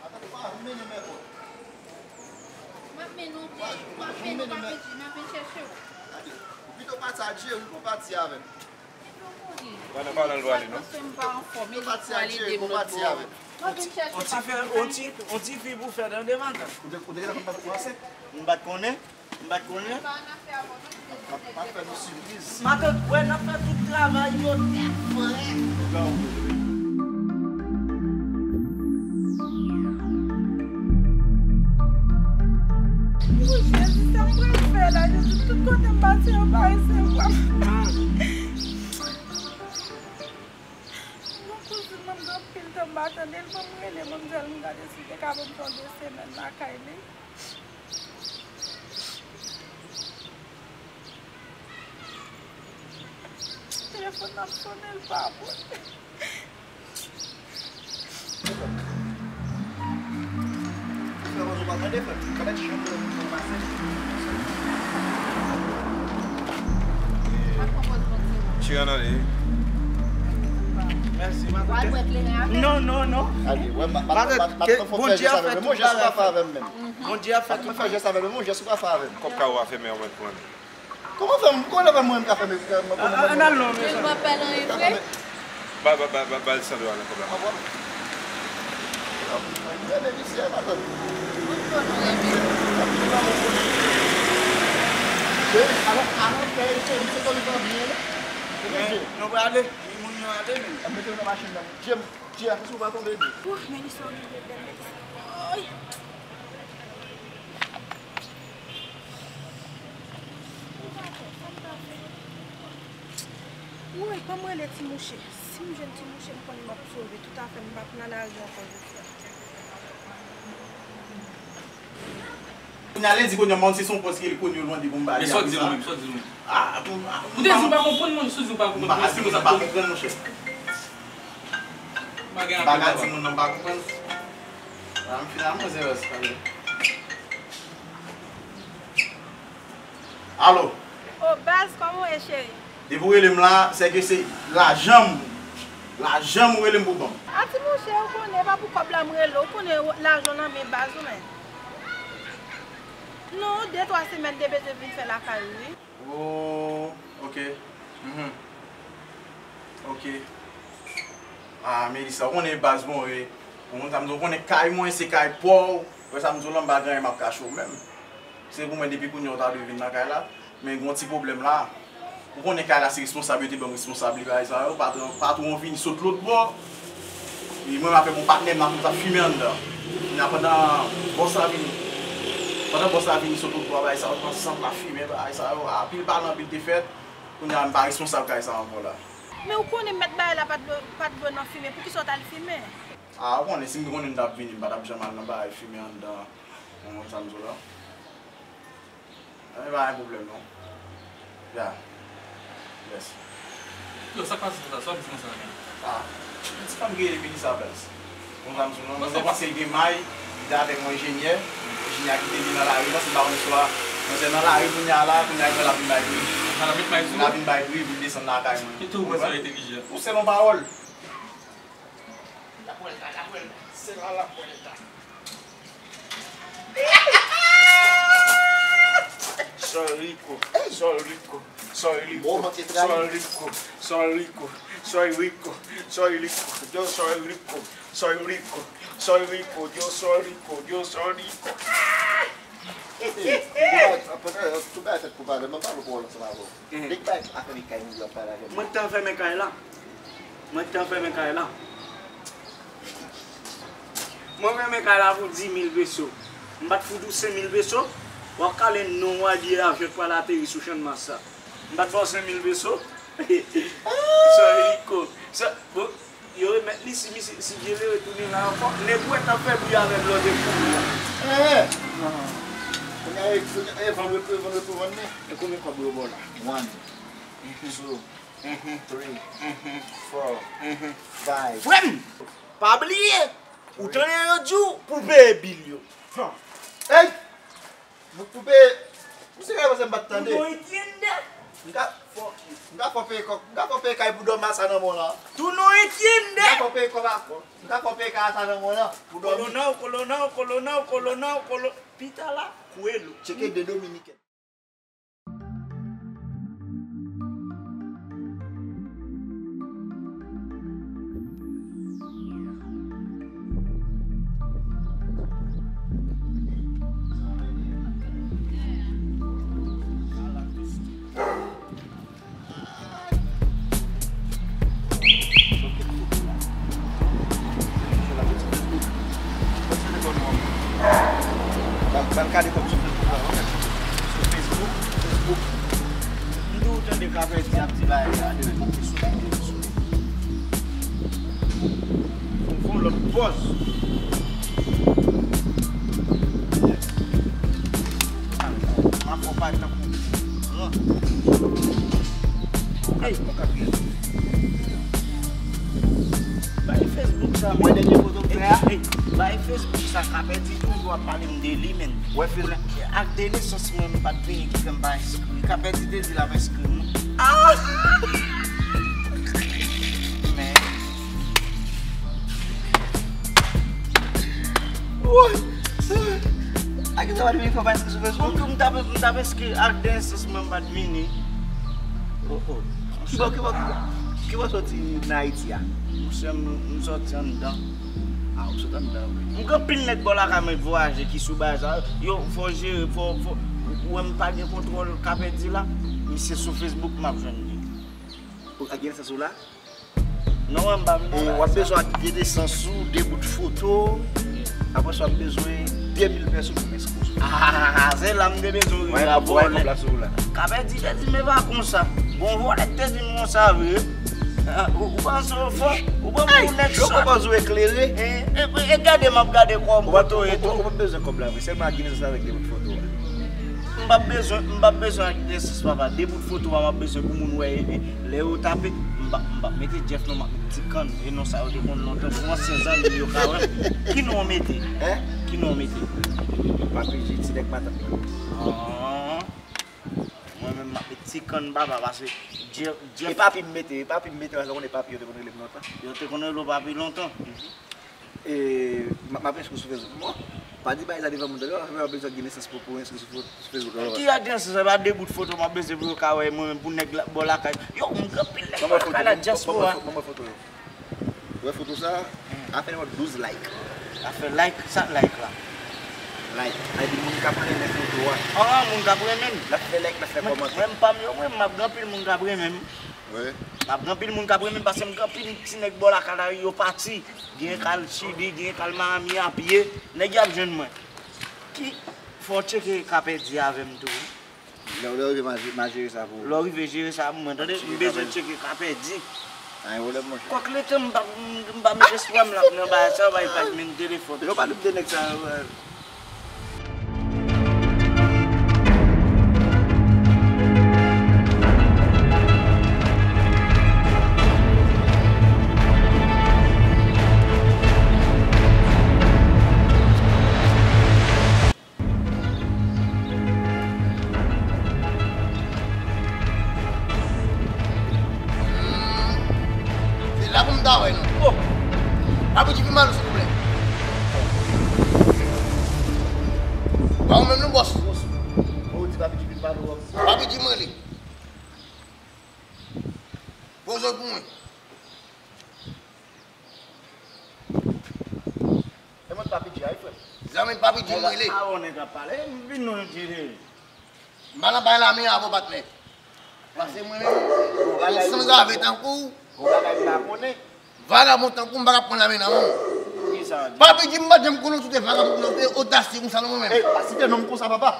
Matant, ou pa mennen m èpòt. M ap mennen w, m ap mennen w, m ap vin chèche w. Gade, ou pito pati a Jerry, ou pati avè m. Epi w konnen. Ou pa nan palan l prale, non? Paske m pa anfòm, e li k pral ede m lòt bò. Mwen vin chèche w. On ti fè, on ti, on ti fi pou fè tande, matant. Ou te, ou te gentan konn papi ou ansent? M pa t konnen. M pa t konnen. M ap, m ap fè nou sipriz. Matant, wè, n ap fè tout travay yo tèt frè. O Jezi, sa m pral fè la, Jezi, tout kote m pase, yo pa resevwa m. Gon kouzin mwen, m gen anpil tan m pa tande l, ban m rele manmzèl, m gade si l te ka ban m fè yon de semèn lakay li. Telefòn nan ap sonnen, l pa pran. Tire nan li. Mèsi, matant. Non, non, non. Matant, Bondye ap fè tout bagay. Bondye ap fè tout bagay. Kòb kay ou a fèmen, ou mèt pran li. Kòman fè m, kòman fè mwen m ka fèmen, kòman fè mwen? Ann al non, mezanmi. Ou pa pè l anyen vre? Ba, ba, ba, ba, ba l san dola nan kòb la. Mwen renmen misye, matant. Mwen konn ou renmen. Cheri, alò, alò, cheri, se konn ou pa byen, wi. Men, nou prale, moun yo ale, men. Ap mete w nan machin nan. Jim, Jim, attention, ou pa tonbe, Jim. Ouh, Melissa, ou rive bèl, Melissa. Oy. Woy, ban m rele ti mouche. Si m jwenn ti mouche, m konnen m ap sove tout afè m, m p ap nan lari ankò jodi a. Kounye a, lè di kounye a, m pa konn si se yon pòz ke li konnen yo mande pou m ba li a. Men sa w di nou menm, sa w di nou menm? Ah, pou, ah, ou te di ou pa konprann, mwen, si w di ou pa konprann, m pa, se konsa m pa konprann, monchè. M pa gen anpil pale. M pa ka di moun nan m pa konprann. Ah, m fin a manzè rès, pale. Alo. O, baz, kòman w ye, cheri? Depi w rele m la, se ke se lajan m, lajan m ou rele m pou ban m. A ti monchè, ou konnen, e pa pou kòb la m rele w, ou konnen lajan w nan men baz ou menm. Non, de twa semèn te bezwen vin fè lakay ou, wi. Oh, ok. Mhm. Ok. Ah, Melissa, ou konnen baz bon, wi. Ou konn sa m di w, ou konnen kay mwen se kay pa w. Ou wè sa m di w la, m pa gen anyen m ap kache w menm. Se pou mwen depi kounye a ou ta dwe vin nan kay la. Men gen yon ti pwoblèm la. Ou konnen kay la se responsab yo te ban m responsab li bagay sa yo. Patwon, patwon vini sot lòt bò. E mwen m ap fè bon patnè m la pou m t ap fimen anndan. Kounye a pandan bòs la vini, pandan bòs la vini sot lòt bò bagay sa yo, pran sant la fimen bagay sa yo. Anpil pale anpil te fèt. Kounye a m pa responsab kay sa ankò la. Men ou konnen mèt bagay la pa t dwe, pa t dwe nan fimen. Poukisa w t al fimen? Ah, ou konnen, si m te konnen m t ap vini, m pa t ap janm al nan bagay fimen anndan. Ou konprann sa m di w la? E pa yon pwoblèm non. Ya. Yes. Yo, sa k pase konsa? Sa w ap di konsa menm? Ah, yon ti fanm ki rele Melissa Bells. Ou konprann sa m di w la? Mwen panse l gen may, li te avèk yon enjenyè. Enjenyè a kite li nan lari la, se pa yon istwa. Mwen se nan lari kounye a la, kounye a l ap vin bay pri. L ap vin bay pri, vin desann lakay mwen. Ou wè sa entelijan. Ou se yon pawòl. La vuelta, la vuelta. Será la puerta. Soy rico, soy rico, soy rico, soy rico, soy rico, soy rico, soy rico, yo soy rico, soy rico, soy rico, yo soy rico, yo soy rico. Tout bagay fèt pou pale, mwen pale pou wè ansanm avè w. Dèk bay afè li kay moun yo ap pale avè m. Mwen t an fèmen kay la. Mwen t an fèmen kay la. Mwen fèmen kay la pou dis mil peso. M pa t fout ou senk mil peso. W ap kale non w a di avyon k pral ateri sou Channmas sa. M pa t fè w senk mil peso. Sa Rico. Sa, bon, yo remèt li si misye, si Dye vle retounen la ankò. Nèg ou wè t ap fè bri avè m lè w te kouri a. Eh! Kounye a, kounye a, eh, vann repo, vann repo, vann men. E konbyen kòb yo ba w la? One, two, three, four, five. Frè m! Pa bliye! Ou tande yo di w pou w peye bil yo. Hey! Pou, pou peye. Ou se ka panse m pa t tande. Ou no entiende? M ka, m ka fè w peye kòb, m ka fè w peye kay pou dòmi a sa nan men w la. Tú no entiende? M ka fè w peye kòb a, m ka fè w peye kay a sa nan men w la pou dòmi. Kolonel, kolonel, kolonel, kolonel, kolo-, pita la, kuelo. Tcheke de dominiken. Ban, ban gade kòb sou Facebook la, wi. Sou Facebook, Facebook. M di w tande Kapèdi ap di bagay la, de sou, de sou. Fè yon lòt pòz. Yes. M ap fè w pale tankou gran. Hey. Bay Facebook sa, mwen, dènye foto m fè a. Hey, hey, bay Facebook sa, Kapèdi toujou ap pale m de li, men. Wè, Facebook. Ak de nesans mwen, m pa t vini ki fè m pa enskri. Kapèdi te di l ap enskri m. Ah! Men. Woy! Ak ki sa pa t vini fè w pa enskri sou Facebook? Ou di w m t ap, m t ap enskri ak de nesans mwen, m pa t vini. Oh, oh. Ki bò, ki bò, ki bò soti nan Ayiti a? Monchè, m, m sòti anndan. Ah, ou sot anndan, wi. M gen anpil nèg bò lakay mwen k vwayaje ki sou bagay sa. Yo, fò jere, fò, fò, ou wè m pa gen kontwòl Kapèdi la. Misye sou Facebook m ap jwenn li. Ou ak gen nesans ou la? Non, m pa vin. E w ap bezwen ak de nesans ou, de bout foto. Apre sa, w ap bezwen de mil pèso pou m enskri w sou Facebook. Ah, se la m te bezwen rive a vòlè. Kapèdi te di m e pa konsa. Bon, vòlè k te di m konsa vre. Ah, ou, ou panse w fò? Ou pran pou nèg sòt. Yo poko zo eklere. E, e, e gade m ap gade kòb foto e tou. Ou p ap bezwen kòb la vre. Sèlman ak gen nesans avèk de bout foto a. M p ap bezwen, m p ap bezwen ak gen nesans papa. De bout foto a m ap bezwen pou moun wè. E, e, lè yo tape, m p ap, m p ap mete Jeff non, m ap mete Ti Kann. E non sa yo te konn lontan pou ansyen zanmi m yo ka wè m. Ki non w mete? Hein? Ki non w mete? Papi G, ti nèg matant la. Ah. Mwen menm m ap met Ti Kann papa, paske Jeff, Jeff. E papi m mete, e papi m mete, paske w konnen papi yo te konn rele m lontan. Yo te konn rele w papi lontan? Mhm. E m ap, m ap enskri sou Facebook. Bon, pa di bagay sa devan moun, tande, w ap bezwen gen nesans pou, pou enskri sou fo-, sou Facebook la. Ki ak nesans, se pa de bout foto m ap bezwen pou yo ka wè mwen menm, pou nèg la, bò lakay. Yo, m gen anpil nèg bò lakay la, dyaspora. Ban mwen foto yo. Wè foto sa? Hmm. A fè nou douz like. A fè like, sa like la? Like. Sa vle di moun k ap renmen foto a. Ah, moun k ap renmen m. L ap fè like, l ap fè kòmantè. Mwen, m pa m yo, mwen, m ap gen anpil moun k ap renmen m. Wi. M ap gen anpil moun k ap renmen m paske m gen anpil ti nèg bò lakay la, yo pati. Gen k al Chili, gen k al Miami a pye. Nèg y ap jwenn mwen. Ki fò w tcheke ka pèdi avè m tou. Lè, lè w rive, m a, m a jere sa pou ou. Lè w rive, jere sa pou mwen, tande? M bezwen tcheke ka pèdi. Anyen pwoblèm, monchè. Kòk letan m pa, m, m pa met espwa m la nan bagay sa, bay pa menm telefòn. Yo pa dout de nèg sa yo. Se la pou m ta wè nou. Oh! Papi G vin ba nou, silvouplè. Ba ou menm nou, bòs. Ou di Papi G vin ba nou. Papi G mwen li. Poze w pou mwen. E mwen Papi G a wi, frè m. Zanmi Papi G m rele. Awo nèg ap pale, m vin nou tire. M pa nan bay lame avè w, patnè. Paske mwen menm, yon sanzave tankou w. Yon bagay m pa konnen. Vagabon tankou m pa ka pran lame nan men w. Poukisa w di? Papi G m pa t janm konnen w sou te vagabon, w te odasye konsa non mwen menm. Ey, pa site non m konsa, papa.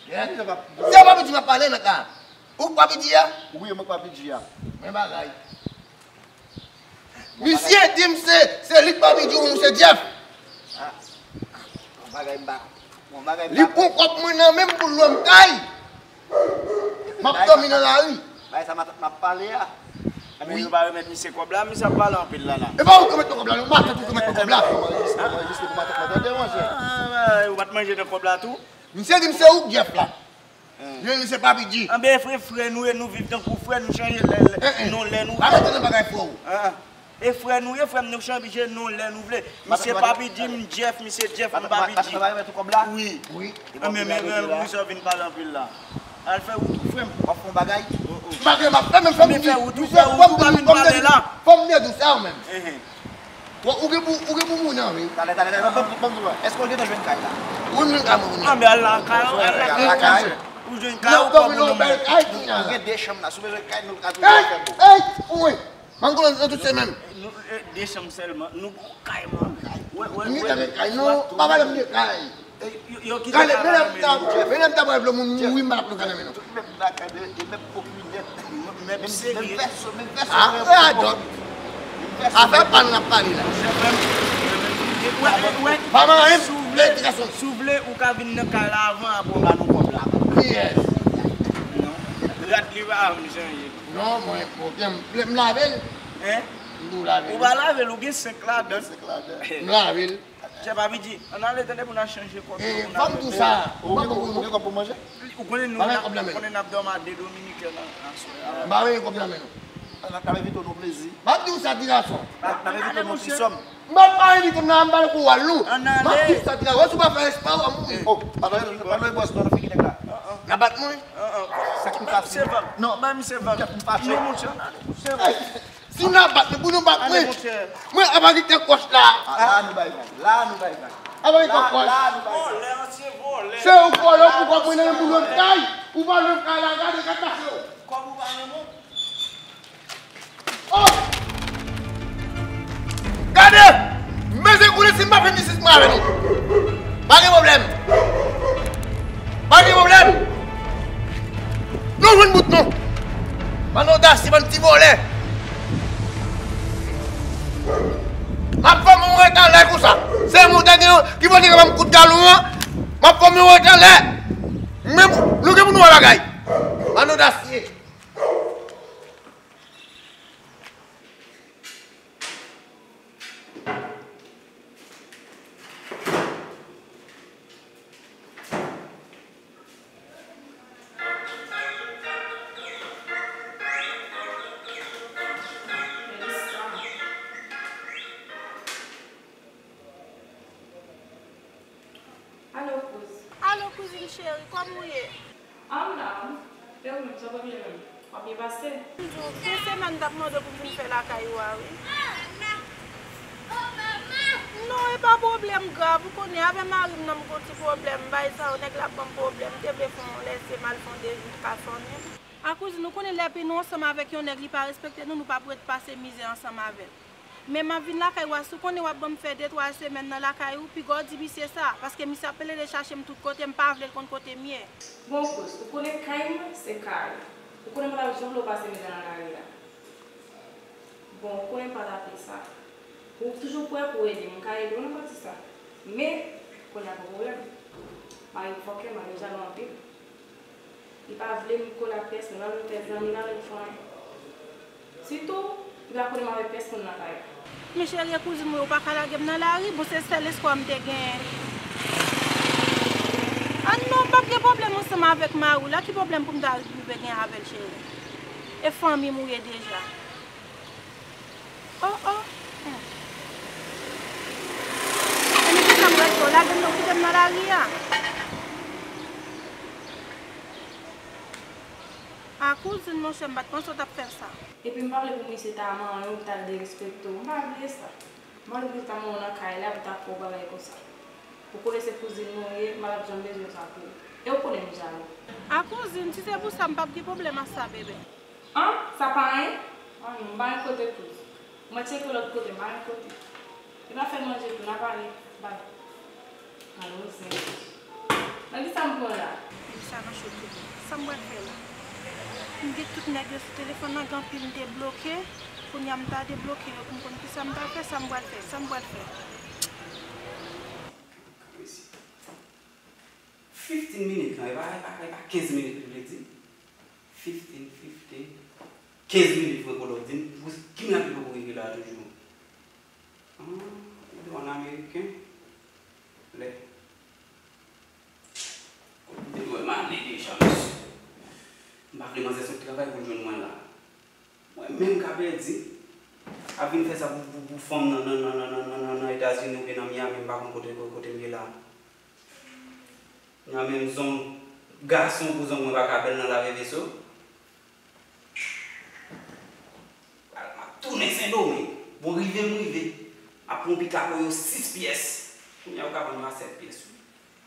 Se Papi G m ap pale nan ka. Ou k Papi G a? Wi, mwen k Papi G a. Men bagay. Misye di m se, se li k Papi G ou se Jeff. Ah, yon bagay m pa, yon bagay m pa. Li pran kòb mwen nan men m pou l lwe m kay. M ap dòmi nan lari. Bagay sa matant m ap pale a. Ebyen, yo pa remèt misye kòb la, misye ap pale anpil la, la. E pa ou k remèt mwen kòb la, non, matant ou k remèt mwen kòb la. Anrejistre, anrejistre pou matant mwen tande, monchè. Ah, ou pa t manje nan kòb la tou? Misye di m se ou k Jeff la. Li menm li se Papi G. Anben, frè, frè nou ye, nou viv tankou frè, nou chanje lè, lè, non lè nou vle. Pa mete nan bagay frè w. Ah, ah. E frè nou ye, frè m, nou chanje non lè nou vle. Misye Papi G, m Jeff, misye Jeff, m Papi G. Wi. Wi. Anben, men, men, men, sa w vin pale anpil la. Al fè wout ou, frè m. W ap fè yon bagay. M pa gen m ap fè, men fò m di, misye, fò m di, fò m di, fò m di sa w menm. Bon, ou gen pou, ou gen pou moun nan, wi. Talè, talè, talè, ban m, ban m di w, èske w gentan jwenn kay la? Wi, m jwenn kay mwen, kounye a. Anben, al lakay ou, al lakay ou, monchè. Ou jwenn kay ou, kòb ou nan men. Ou gen de chanm la, si w bezwen kay, nou ka touye fè bon. Ey, ey, wi. M ap goumen nan tout semèn. Nou, eh, de chanm sèlman, nou gon kay, man. M gentan gen kay, non, pa pale m de kay. Gade, menm lè m ta, menm lè m ta pral vle moun mouri, m pa t ap pran kay nan men nou. Tout menm lakay, e menm pòp linèt. Menm serye. Menm vèso, menm vèso. Ah, radòt. Afè pa n ap pale la. Pa manyen m. Si w vle, si w vle, ou ka vin nan kay la avan, apre w ba nou kòb la. Kiyès? Non. Rad li pa janm chanje. Non, mwen, mwen, m lave l. Hein? M tou lave l. Ou pa lave l, ou gen senk ladan. Senk ladan. M lave l. Chè Papi G, ann ale tande pou n al chanje kòb yo. Eh, pou n al fè. Fò m di w sa. Ou pa gen, ou gen kòb pou manje? Ou konnen nou, ou konnen n ap dòmi a de Dominiken nan aswè a. M pa gen kòb nan men nou. N ap, n ap evite w nou plezi. M ap di w sa, ti gason. N ap, n ap evite w nou ti sòm. M ap pa evite w nan, m pa nan kou al nou. M ap di w sa, ti gason. Wè si w pa fè espwa, w ap mouri. Oh, pa nan, pa nan bòs, non, nou fini nèg la. N ap bat mwen? Sa ki m fache. Non. Bay misye vag. Kèt m fache. Non, monchè, ann ale, monchè. Si n a bat nou, pou nou bat mwen. Mwen, apa ki te kòch la? Ah, la nou bay vag. La nou bay vag. Apa ki te kòch? La nou bay vag. Vòlè, ansyen vòlè. Se ou vòlè, ou pou kòb mwen nan men pou lwe m kay. Ou pa lwe m kay la, gade, gade pase yo. Kòb ou pa renmen? Oh! Gade! M bezwen konnen si m pa fè mistis mwen avè nou. Pa gen pwoblèm. Pa gen pwoblèm. Nou jwenn bout nou. Bann odasye, bann ti vòlè. M ap fè yon ret anlè konsa. Se mwen te gen ki pote ban m kout galon an. M ap fè yon ret anlè. Men nou gen pou nou wè bagay. Bann odasye. Alo, kouz. Alo, kouzin cheri, kòman w ye? Ah, m la, wi. E ou menm, sa w ap byen menm? W ap byen pase? M di w, gen semèn m t ap mande w pou m vin fè lakay ou a, wi. Non, e pa pwoblèm grav. Ou konnen, avè mari m nan, m gon ti pwoblèm. Bagay sa yo, nèg la ap ban m pwoblèm. M te vle fè yon lèse m al fè yon dejounen ka fanmi m. A kouzin, ou konnen lè pi nou ansanm avèk yon nèg, li pa respekte nou, nou p ap ret pase mizè ansanm avè l. Men m ap vin lakay ou a, si w konnen w ap ban m fè de twa semèn nan lakay ou, piga w di misye sa, paske misye ap plede chache m tout kote, m pa vle l konn kote m ye. Bon, Kous, ou konnen kay m, se kay ou. Ou konnen m pa t ap janm vle w pase mizè nan lari a. Bon, ou konnen m pa t ap fè sa. Ou toujou prè pou w ede m, m ka ede w nan pati sa. Men, kounye a gon pwoblèm. Mari m fòkè, mari m jalou anpil. Li pa vle m kole ak pèsonn, li pa vle m fè zanmi, li pa vle m fè anyen. Sitou, li pa konnen m avèk pèsonn nan kay la. Men cheri, e kouzin mwen, ou pa ka lage m nan lari, bon, se sèl espwa m te genyen. A non, m p ap gen pwoblèm ansanm avèk mari w la, ki pwoblèm pou m ta rive genyen avè l, cheri? E fanmi m ou ye deja. Oh, oh. Hmm. E men kisa m pral fè? Lage m nan, kite m nan lari a. A kouzin, monchè, m pa t panse w t ap fè sa. Epi m pa vle pou misye ta manyen w, pou ta derespekte w. M pa vle sa. M pa vle pou misye ta manyen w nan kay la, pou ta fè w bagay konsa. Ou konnen se kouzin mwen ou ye, m pa t ap janm bezwen sa pou ou. E ou konnen m jalou. A kouzin, si se pou sa, m p ap gen pwoblèm ak sa, bebe. An? Sa pa anyen? An non, m pa gen kote tou. Mwen tcheke lòt kote, m pa gen kote. Li pa fè manje tou, n a pale. Bay. Alo, zen. Nan kisa m pran la? Epi sa nan cho tou. Sa m pral fè la? M gen tout nèg yo sou telefòn nan, gen anpil m te bloke. Kounye a m ta debloke yo pou m konn kisa m ta fè, sa m pral fè, sa m pral fè. Fifteen minit lan, e pa, e pa, e pa kenz minit li vle di? Fifteen, fifteen. Kenz minit, Franco, lè w di m, pou ki m ap poko rive la toujou? Ah, ou te wè yon Ameriken? Lè. Kote m te dwe m ale deja, mesye. M pa vle manzè sot travay pou l jwenn mwen la. Mwen menm ka pèdi. Ap vin fè sa pou, pou, pou fanm nan, nan, nan Etazini oubyen nan Miami, m pa konn kote, kote m ye la. Nan menm zong gason pou zong mwen pa ka bèl nan lave veso. Al, m ap tounen Sendomeng. Bon, rive m rive. Ap pran pikapo yo sis pyès. Kounye a yo ka vann yo a sèt pyès wi.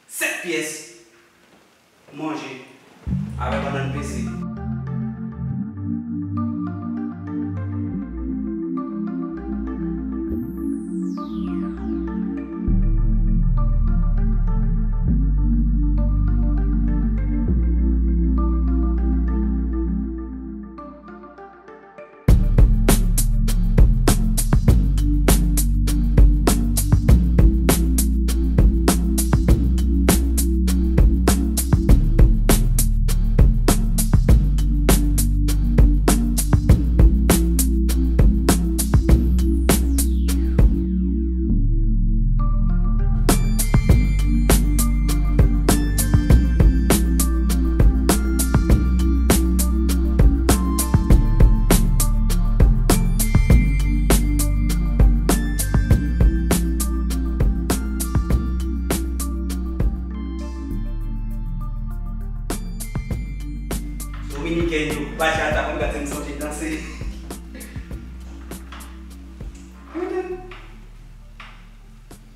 Sèt pyès. Manje. Avèk bannann peze. Dominiken yo, bachata, mwen gade m sonje danse.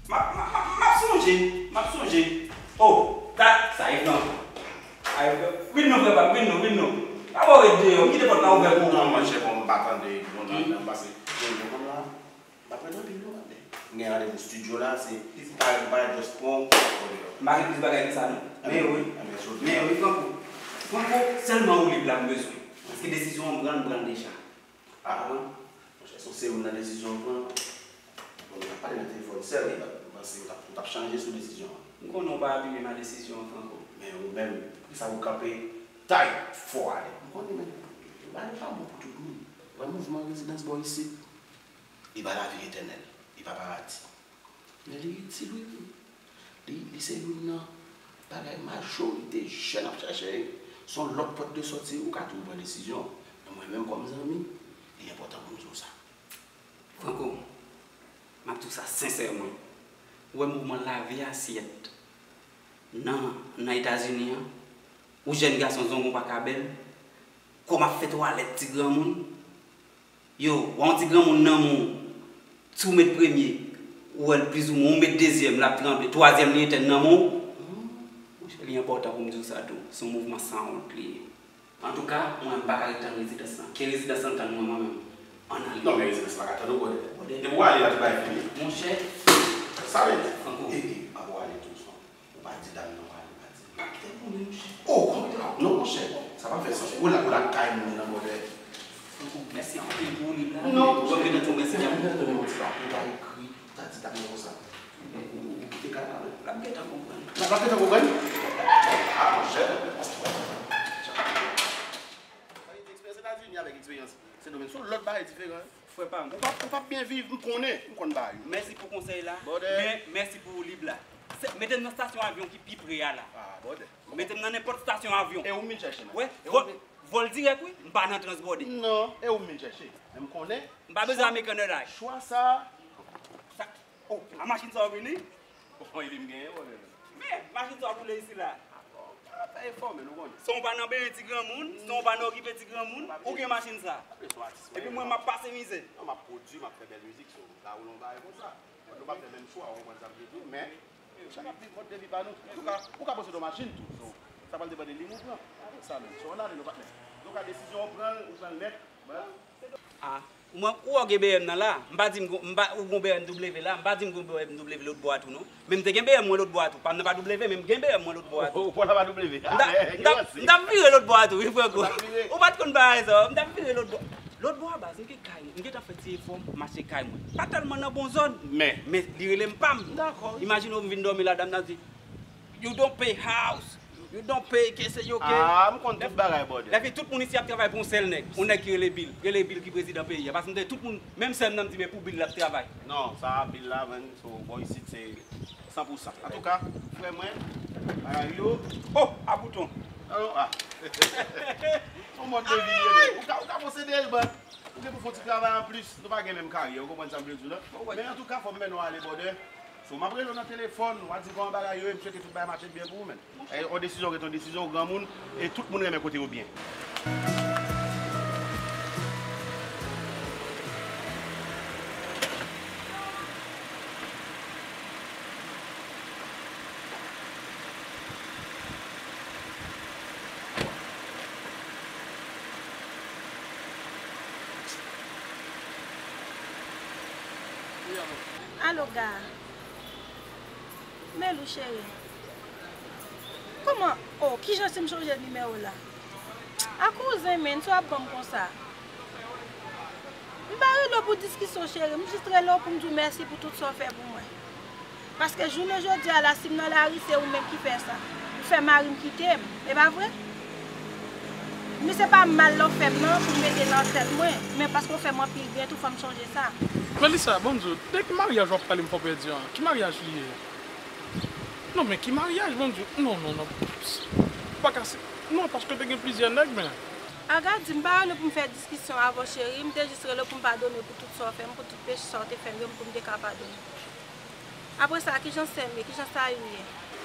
M ap, m ap, m ap, m ap sonje, m ap sonje. Oh, dat, sa Yves lan. Ay, vin non, frè pa m, vin non, vin non. Pa ba w ret deyò, m kite pòt la ouvè pou ou. Non, monchè, bon, m pa tande, bon, nan, nan, pase. Bon, bon, la, m ap ret anpil, non, patnè. M gen randevou estidyo la, se, se pa, pa just pran, pran deyò. M pa gen plis bagay ke sa, non. Men wi. Men wi, Franco. Franco, sèlman ou lib la m bezwen. Paske desizyon an m pran, m pran l deja. Ah, monchè, se w serye nan desizyon w pran. Bon, nou t ap pale nan telefòn sèl, wi, m panse w t ap, w t ap chanje sou desizyon an. M konnen w pa apiye nan desizyon an, Franco. Men ou menm, poukisa ou kanpe tight fò ale? M konnen, men, bagay pa bon pou tout moun. Ou wè mouvman rezidans bò isit? Li pa lavi etènèl, li pa paradi. Men li itil, wi. Li, li se youn nan bagay majorite jèn ap chache. Se yon lòt pòt de sòti, ou ka toujou pran desizyon. Men mwen menm kòm zanmi, li enpòtan pou m di w sa. Franco, m ap di w sa sensèman. Ou wè mouvman lavi asyèt nan, nan Etazini an, ou jèn gason zongon pa ka bèl, kò m ap fè twalèt ti granmoun, yo, w a yon ti granmoun nan men w, si w met premye, Ou wè l plizoumwen, ou met dezyèm, l ap tranble, twazyèm, li etèn nan men w. Monchè, li enpòtan pou m di w sa tou. Se yon mouvman sanwont li ye. Antouka, mwen, m pa ka ret tann rezidans lan. Ke rezidans lan tann mwen, mwen menm. Ann ale. Non, men rezidans la pa ka tann ou, brother. Brother. Depi w ale la, tout bagay fini. Monchè. Sa vle di. Franco. E, e, ann ale tou, son. Ou pa di dam nan w ale, ou pa di. M pa kite l konnen, monchè. Oh, kòman te la? Non, monchè. Sa pa fè sans. Ou la, ou lakay moun nan, brother. Franco, mèsi anpil pou ou, li la. Non, monchè. Ou gentan di w mèsi. Ou pa ekri, ou ta di dam nan konsa. Ou, ou, ou kite kay la, men. L ap gentan konprann. L ap gentan konprann? Ah, monchè. Eksperyans Etazini avèk eksperyans Sendomeng, se yon lòt bagay diferan. Frè pa m. Ou p ap, ou p ap byen viv, m konnen, m konn bagay yo. Mèsi pou konsèy la, men mèsi pou lib la. Se, mete m nan estasyon avyon ki pi pre a la. Ah, brother. Mete m nan nenpòt estasyon avyon. E ou m vin chèche, men. Wè, vòl, vòl dirèk, wi. M pa nan trans, brother. Non, e ou m vin chèche. Men m konnen. M pa bezwen American Airlines. Chwa sa. Sa, oh, a machin sa w vini? Bon, epi m genyen, brother. Men, machin sa w boule isi la. Ah, bon, fè efò, men, ou konnen. San w pa nan benyen ti granmoun, san w pa nan okipe ti granmoun, ou gen machin sa. Epi mwen, m ap pase mizè. Non, m ap pwodui, m ap fè bèl mizik, so, m ka woule yon bagay konsa. Mwen, nou pa fè menm chwa, ou konprann sa m vle di w, men, chak ap viv mòd de vi pa nou. Ou ka, ou ka posede yon machin tou, so, sa pral depann de liy ou pran. Sa menm, so, ann ale non, patnè. Donk, a desizyon ou pran, ou pran l nèt, bon. Ah, mwen, ou wè w gen B M nan la, m pa di m gon, m pa, ou gon B M W la, m pa di m gon B M W lòt bò a tou non. Men m te gen B M mwen lòt bò a tou. Pa m nan pa W, men m gen B M mwen lòt bò a tou. Ou pa nan pa W. M t ap, m t ap, m t ap vire lòt bò a tou, wi, Franco. Ou pa t konn bagay sa, m t ap vire lòt bò. Lòt bò a baz, m gen kay mwen. M gentan fè ti efò, m achte kay mwen. Pa tèlman nan bon zòn, men, men li rele m pa m. Dakò. Imajine w m vin dòmi la, dam nan di, "You don't pay house, you don't pay kese yo ke." Ah, m konn tout bagay, brother. Lèfi, tout moun isi ap travay pou yon sèl nèg. Yon nèg ki rele Bill. Rele Bill ki prezidan peyi a. Paske m tande tout moun, menm sè m nan, m di, "Men pou Bill l ap travay." Non, sa Bill la, man, so, bò isit se san pou san. Antouka, frè mwen, bagay yo. Oh, a bouton. Non, non, ah. Son mòd de vi li ye, men. Ou ka, ou ka posede l, but ou gen pou fè yon ti travay anplis. Nou pa gen menm karyè, ou konprann sa m vle di w la. Men antouka, fò m mennen w ale, brother. So, m ap rele w nan telefòn, w a di kòman bagay yo ye, m swete tout bagay mache byen pou ou, man. E, yon desizyon ret yon desizyon, ou granmoun, e tout moun renmen kote yo byen. Alo, Ga. Melou, cheri. Kòman? Oh, kijan si m chonje nimewo la? A kouzen, men, sa w ap ban m konsa? M pa rele w pou diskisyon, cheri. M jis rele w pou m di w mèsi pou tout sa w fè pou mwen. Paske jounen jodi a la, si m nan lari, se ou menm ki fè sa. Ou fè mari m kite m. E pa vre? Men se pa mal la w fè m nan pou m mete nan tèt mwen. Men paske w fè m anpil byen tou, fò m chonje sa. Melissa, bon Dye, de ki maryaj w ap pale m fè w pèdi an? Ki maryaj li ye? Non, men ki maryaj, bon Dye? Non, non, non. Ou pa ka si, non, paske te gen plizyè nèg, men. Aga di m pa rele w pou m fè diskisyon avè w, cheri. M te jis rele w pou m padone w pou tout sa w fè m, pou tout peche sa w te fè m yo, pou m te ka padone w. Apre sa, kijan sè m ye? Kijan Sayou ye?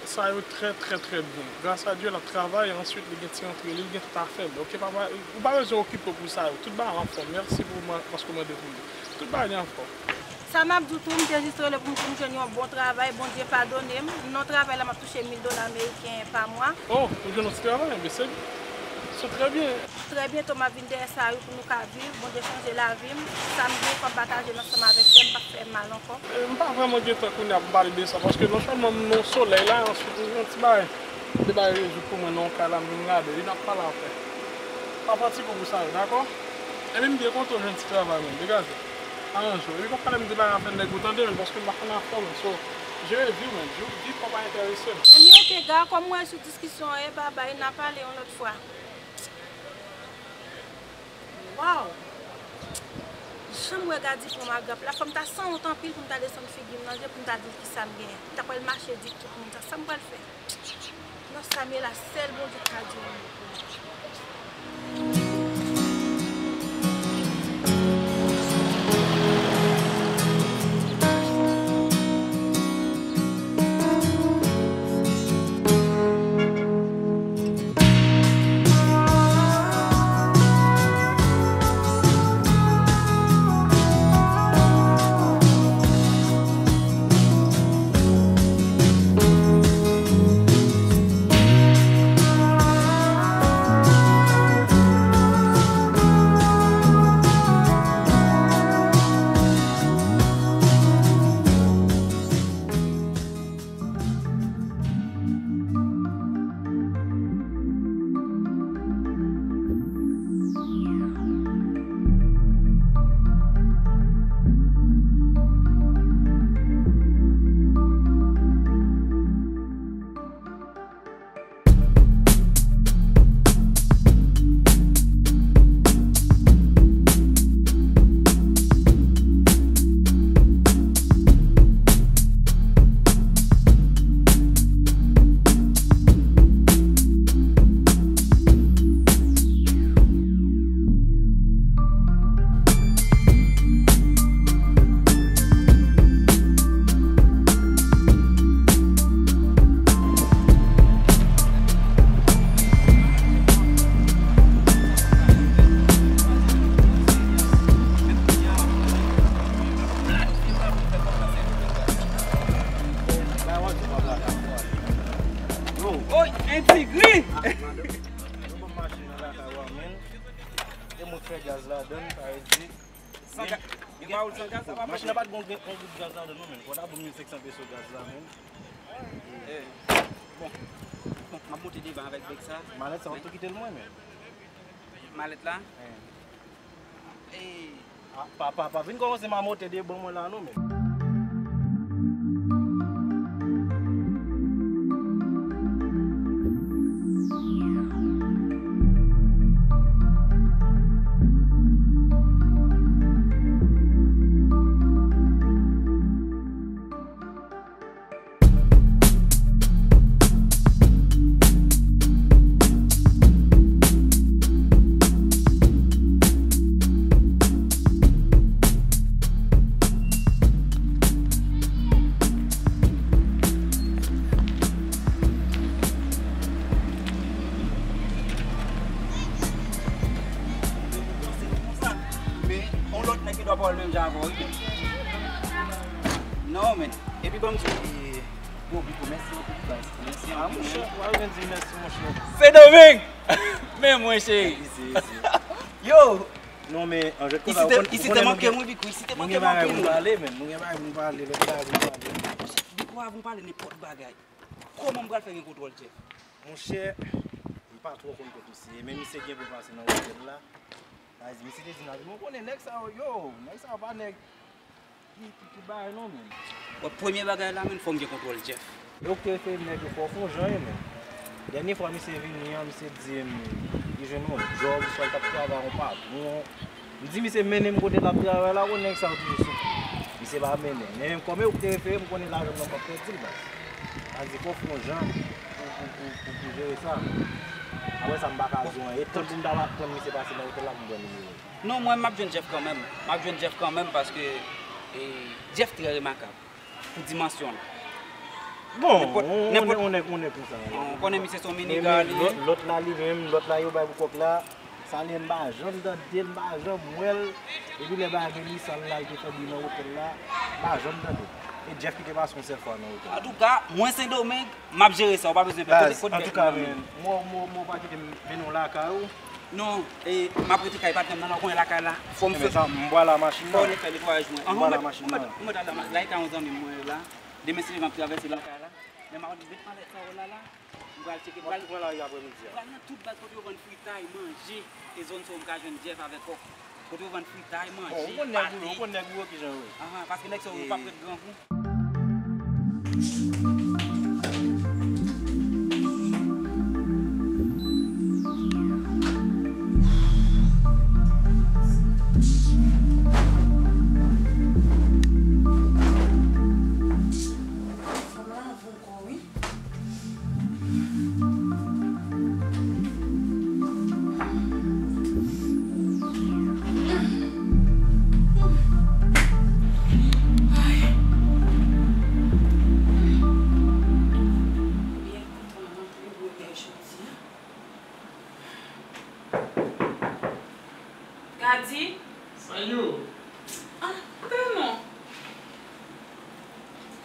Sayou trè, trè, trè byen. Gras a Dye, l ap travay, answit, li gen ti rantre li, li gen tout afè l. Oke, papa, ou pa bezwen okipe w pou Sayou. Tout bagay anfòm. Mèsi pou mwen, paske w mande pou li. Tout bagay li anfòm. Sa m ap di w tou, m te jis rele w pou m di w m jwenn yon bon travay, Bondye padone m. M nan yon travay la, m ap touche mil dola ameriken pa mwa. Oh, ou jwenn yon ti travay, enben se, se trè byen. Trè byento, m ap vin dèyè Sayou pou nou ka viv. Bondye chanje lavi m. Sa m gen, fò m pataje l ansanm avèk sè m, pa fè m mal ankò. E, m pa vrèman gen tan kounye a pou m pale de sa, paske non sèlman m nan yon solèy la, answit m gen yon ti bagay, de bagay rezoud pou mwen nan yon kay la, m vin gade, epi n ap pale apre. Pa fatige w pou Sayou, dakò? Epi m byen kontan w jwenn ti travay, menm, degaje. Aranje w. Epi pa pale m de bagay afè nèg ou tande, menm, paske m pa konn afè w, menm. So, jere vi w, menm. Viv, viv kòm pa enterese m. Ebyen, oke, Ga, kòm mwen sou diskisyon an, e babay, n a pale yon lòt fwa. Waw! Jan m wè Gadi pran m agrap la, fò m ta sanwont anpil pou m ta desann figi m nan je pou m ta di l kisa m genyen. M ta pral mache di tout moun sa. Sa m pral fè? Nan sa m ye la, sèl Bondye k ka di yon mo pou mwen. Oy, entegre! Yo ban m machin nan lakay ou a, men. E mwen k fè gaz ladann, sa vle di. San gaz, gen pa woul san gaz, sa pa mache. Machin nan pa t gen yon goud gaz ladann, non, men. Fò ta ban m mil senk san peso gaz la, men. Eh, bon, bon, m ap monte devan avèk bèk sa. Malèt sa, w tou kite l mwen, men. Malèt la? Eh. Eh. Ah, pa, pa, pa vin kòmanse mamote devan mwen la, non, men. Men, yon lòt nèg gen dwa pa wè l menm jan avè w, wi. Non, men. Epi ban m di w, e, gwo piko, mèsi anpil, baz. Mèsi anpil, men. Ah, monchè, w pa bezwen di mèsi, monchè. Sendomeng! Men mwen, cheri. Isi, isi. Yo! Non, men, an jwèt konsa, isi te manke m, wi, Biko, isi te manke m anpil. Mwen gen bagay pou m pale, men. Mwen gen bagay pou m pale, lòt bagay pou m pale. Biko, avan m pale nenpòt bagay. Kòman m pral fè gen kontwòl Jeff? Monchè, m pa twò konn kot misye ye, men misye gen pou l pase nan otèl la. Sa vle di, misye te di n al, mwen konnen nèg sa yo, yo, nèg sa yo pa nèg ki, ki, ki bagay non, men. Bon, premye bagay la, men, fò m gen kontwòl Jeff. Yo ki te refere m nèg yo, fò w fè yon jan, men. Dènye fwa misye vini an, misye di m, li jwenn yon djòb, swa l t ap travay yon patwon. M di misye mennen m kote l ap travay la, bon, nèg sa yo toujou sou kou. Misye pa mennen. Men kòm yo te refere m, konnen lajan m nan m p ap pèdi l, baz. Sa di fò w fè yon jan pou, pou, pou, pou, pou jere sa. Apre sa, m pa ka di w anyen. E tann pou m ta va tann misye pase nan otèl la pou m pran nimewo l. Non, mwen, m ap jwenn Jeff kanmenm. M ap jwenn Jeff kanmenm paske, e, Jeff trè remakab. Pou dimansyon l. Bon, nenpòt, on, nenpòt, on nèg, on nèg konsa. Ou konnen misye se yon miniga li ye. Lòt, lòt la li menm, lòt la yo bay pou kòk la. Sa li ye m pa janm tande l, m pa janm wè l. Epi lè bagay Melissa l la, l te fè bri nan otèl la, m pa janm tande l. E Jeff ki te pase yon sèl fwa nan otèl la. Antouka, mwen Sendomeng, m ap jere sa, ou pa bezwen pè. Baz, kote, kote antouka, men, mwen, mwen, mwen pa kite m vin nan lakay ou. Non, e, m ap rete kay patnè m nan, la, ou konnen lakay la. Fò m fè sa, m pral la machin nan. Fò m fè netwayaj mwen. M pral la machin nan. Mwen, mwen, mwen, lakay yon zanmi m mwen la. Demen si Devan m ap travèse lakay la. Men m ap met malèt sa yo la, la. M pral tcheke, m pral, m pral nan tout baz kote yo vann fritay, manje. E zòn sa yo m ka jwenn Jeff avèk kòk. Kote yo vann fritay, manje, pate. Bon, ou konn nèg ou yo, ou konn nèg ou yo kijan yo ye. Ahan, paske nèg sa yo, yo p ap ret grangou. Fanm lan avè w kò, wi. Gadi. Sa yo? Ah, tèlman.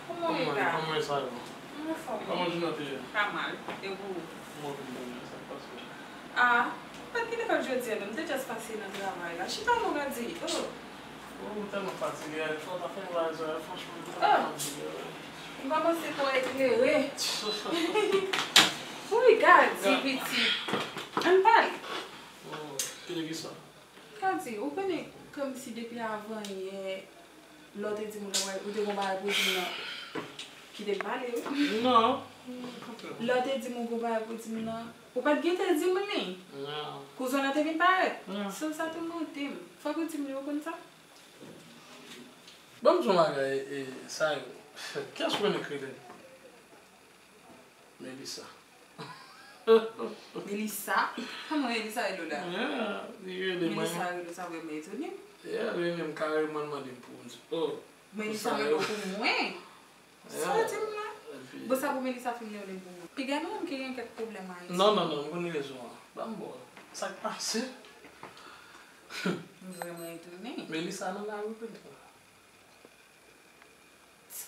Kòman w ye la? Kòman sa yo? Mwen anfòm, wi. Kòman jounen an te ye? Pa mal. E ou? Mwen vin byen, sa k pase? Ah, m pa t gen lekòl jodi a, non. M te just pase nan travay la. Chita non, Gadi. Oh. Oh, m tèlman fatige. Fò w ta fè yon bagay sa, franchman, m tèlman fatige, wi. M kòmanse twò eklere. Wi, Gadi, pitit. Ann pale. Oh, ki de kisa? Gadi, ou konnen kòmsi depi avan yè, lè w te di m ou te gon bagay pou di m nan, kite m pale, wi. Non. Lè w te di m ou gon bagay pou di m nan, ou pa t gentan di m li. Non. Kouzen w lan te vin parèt. Non. Sèl sa toumante m. Fòk ou di m li, ou konn sa? Ban m di w yon bagay, e, sa yo. Kiyès ou renmen k rele l? Melissa. Melissa? Kòman Melissa rele w la? Yeah, li rele mwen. Melissa rele w, sa vrèman etone m. Yeah, li rele m kareman, li mande m pou m di, oh. Melissa rele w pou mwen? Sa w di m la? Bon, sa pou Melissa fin rele m pou mwen. Piga nou menm ki gen kèk pwoblèm Ayiti. Non, non, non, m konn rezon an. Ban m ba w. Sa k pase? M vrèman etone. Melissa nan lari wi, Melissa.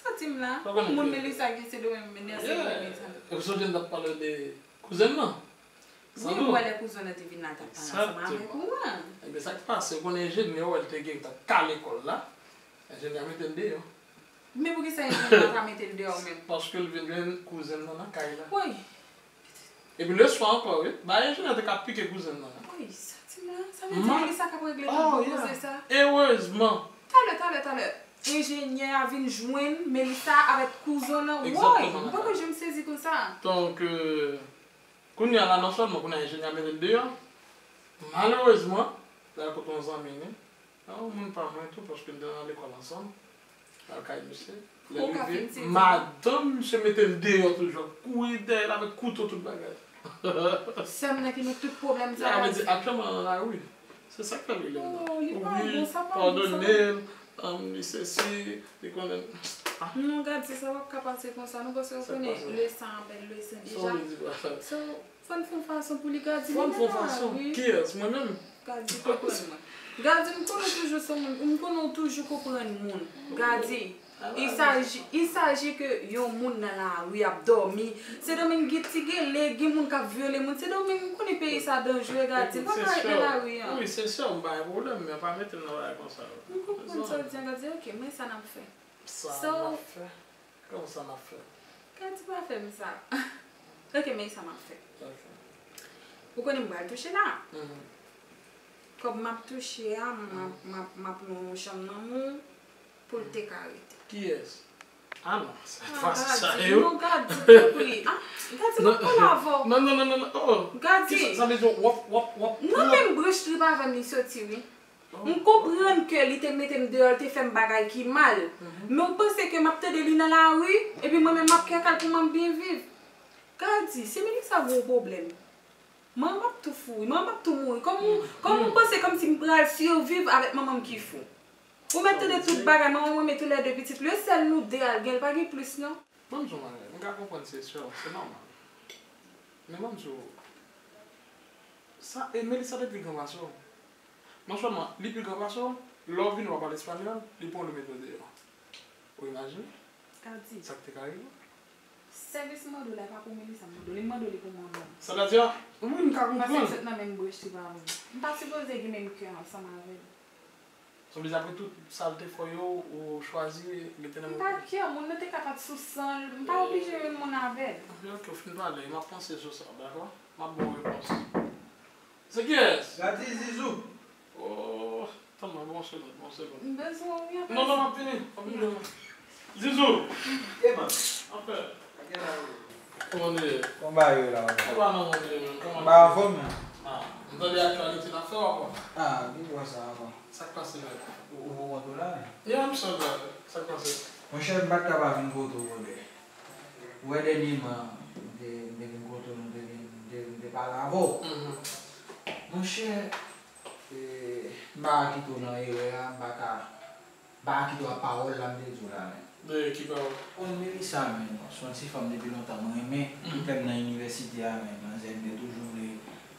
Santi m la. Moun Melissa ki se de menm nèse li menm sa. Ou sonje n t ap pale de kouzen nan? Wi, m wè lè kouzen nan te vin la, l t ap pale ansanm avèk ou an. Ebyen, sa k pase, ou konnen enjenyè, wè l te gen, t ap kale kò l la. Enjenyè a mete l deyò. Men poukisa enjenyè a pa mete l deyò menm? Paske l vin jwenn kouzen nan nan kay la. Woy! Epi leswa ankò, wi, bay enjenyè te ka pike kouzen nan. Woy, sa ti la, sa vle di Melissa k ap regle tout gwo koze sa. Erezman. Talè, talè, talè. Enjenyè a vin jwenn Melissa avèk kouzen nan. Woy, m poko janm sezi konsa. Donk, euh, kounye a la, non sèlman kounye a enjenyè a mete l deyò, malerezman, l al kote yon zanmi li. Yon moun pa mwen tou, paske n te nan lekòl ansanm. Al kay misye. Lè l rive, madanm misye mete l deyò toujou, ap kouri dèyè l avèk kouto, tout bagay. Sè m nan ki met tout pwoblèm sa la. Sa vle di aktyèlman nan lari. Se sa k fè l rele m nan. Wi, padone l, um, li sesi, li konnen. Non, gad, se sa w ap ka pase konsa, nou, paske w konnen le sang appelle le sang deja. So, Fò n fè yon fason pou li Gady vin nan lari. Kiyès? Mwen menm? Gady konprann mwen. Gady, m konnen w toujou se yon moun, m konnen w toujou konprann moun. Gady, il s'agit, il s'agit que yon moun nan lari ap dòmi. Sendomeng gen ti gele, gen moun k ap vyole moun. Sendomeng, m konnen peyi sa danjere, Gady. N pa ka ret nan lari an. Wi, se sè, m pa gen pwoblèm, men pa mete m nan bagay konsa. M konprann sa w di an, Gady. Ok, men sa n ap fè. Sa n ap fè? Kòman sa n ap fè? Gady pa fè m sa. Ok, men sa m ap fè. Ok. Ou konnen m pral touche la. Mhm. Kòb m ap touche a, m ap, m ap, m ap lwe yon chanm nan men w pou l te ka rete. Kiyès? Ah non, se pa sa yo. Non, Gady, tanpri. Ah, Gady, m ap pale avè w. Non, non, non, non, non. Oh. Gady. Sa vle di w ap, w ap, w ap. Non, men m branch trip avè m li soti, wi. M konprann ke li te mete m deyò, li te fè m bagay ki mal. Men w panse ke m ap tande li nan lari, epi mwen menm m ap kè kal pou mwen byen viv? Gady, se Melissa gwo pwoblèm. Mwen m ap tou fou wi, mwen m ap tou mouri. Kòman, kòman w panse kòmsi m pral siviv avèk manman m ki fou? Ou mèt tande tout bagay, manman mwen mete lè de pitit. Le sèl nou de al gen, l pa gen plis non. Ban m di w yon bagay, m ka konprann se sè w, se nòmal. Men ban m di w, sa, e Melissa te pi gran pase w. Non sèlman li pi gran pase w, lè w vini w ap pale espanyòl, li pran w li mete w deyò. Ou imajine? Gady. Sa k te ka rive? Sèvis m mande w la, e pa pou Melissa m mande w li, m mande w li pou manman m. Sa vle di, wi, m ka konprann. Paske l sot nan menm branch li pa mwen. M pa sipoze gen menm kè ansanm avè l. Sa vle di apre tout sa l te fè w yo, ou chwazi rete nan menm kè? M pa kè, moun nan te ka pa t sou san l, m pa oblije jwenn moun avè l. Ok, ok, ou fin pale, m ap panse sou sa, dakò? M ap ba w repons. Se kiyès? Gady, Zizou. Oh, tann mwen, bon, segonn, bon, segonn. M bezwen w wi, apre sa. Non, non, m ap vini, m ap vini. Zizou! Eman. Anfè. Kòman w ye? Kòman bagay yo la, ou? Ou pa nan manje menm, kòman? M pa anfòm menm. Ah, m tande aktyalite n ap fè w apa. Ah, ki bò sa apa? Sa k pase menm? Ou, ou poko konn tou la menm? Yeah, I'm so glad. Sa k pase? Monchè, m pa t ka pa vin kote w, brother. Ou wè dènyèman, m te, m te vin kote w, nou te vin, m te, m te pale avè w. Mhm. Monchè, e, m pa ka kite w nan erè a, m pa ka, m pa ka kite w ak pawòl la m te di w la menm. De ki pawòl? Konn Melissa menm, se yon ti fanm depi lontan m renmen, mhm, depi lè m nan inivèsite a menm, manzè m te toujou vle,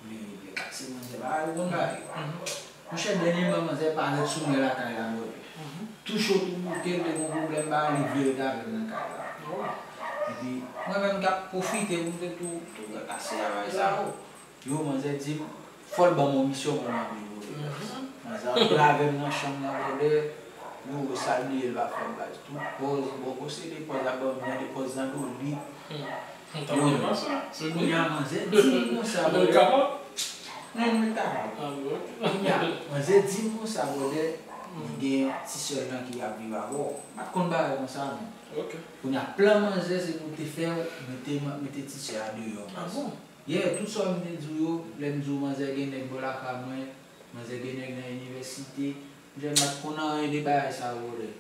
vle, vle kase manzè, bagay ou konn bagay yo. Mhm. Monchè, dènyèman, manzè parèt sou mwen lakay la, brother. Mhm. Tou cho, tou bouke, m te gon pwoblèm, bagay, li vle ret avè m nan kay la. Oh. Epi, mwen menm, m t ap pwofite pou m te tou, tou kase bagay sa yo. Yo, manzè di m, fò l ban m yon misyon pou m ranpli, brother. Mhm. Manzè antre avè m nan chanm nan, brother. Yo, sa l bliye, l pa fè m baz. Tout pòz, bò posede pòz la ban m, de pòz zandolit. Hmm. Yo, kounye a, manzè di m konsa, brother. Non, nou ret kapab. Kounye a, manzè di m konsa, brother, li gen ti sè l lan ki ap viv avè w. M pa t konn bagay konsa, non. Ok. Kounye a, plan manzè, se pou te fè w mete, mete ti sè a deyò. Ah bon? Yeah, tout sa m te di w yo, lè m di w manzè gen nèg bò lakay mwen, manzè gen nèg nan inivèsite, monchè, m pa t konn anyen de bagay sa yo, brother.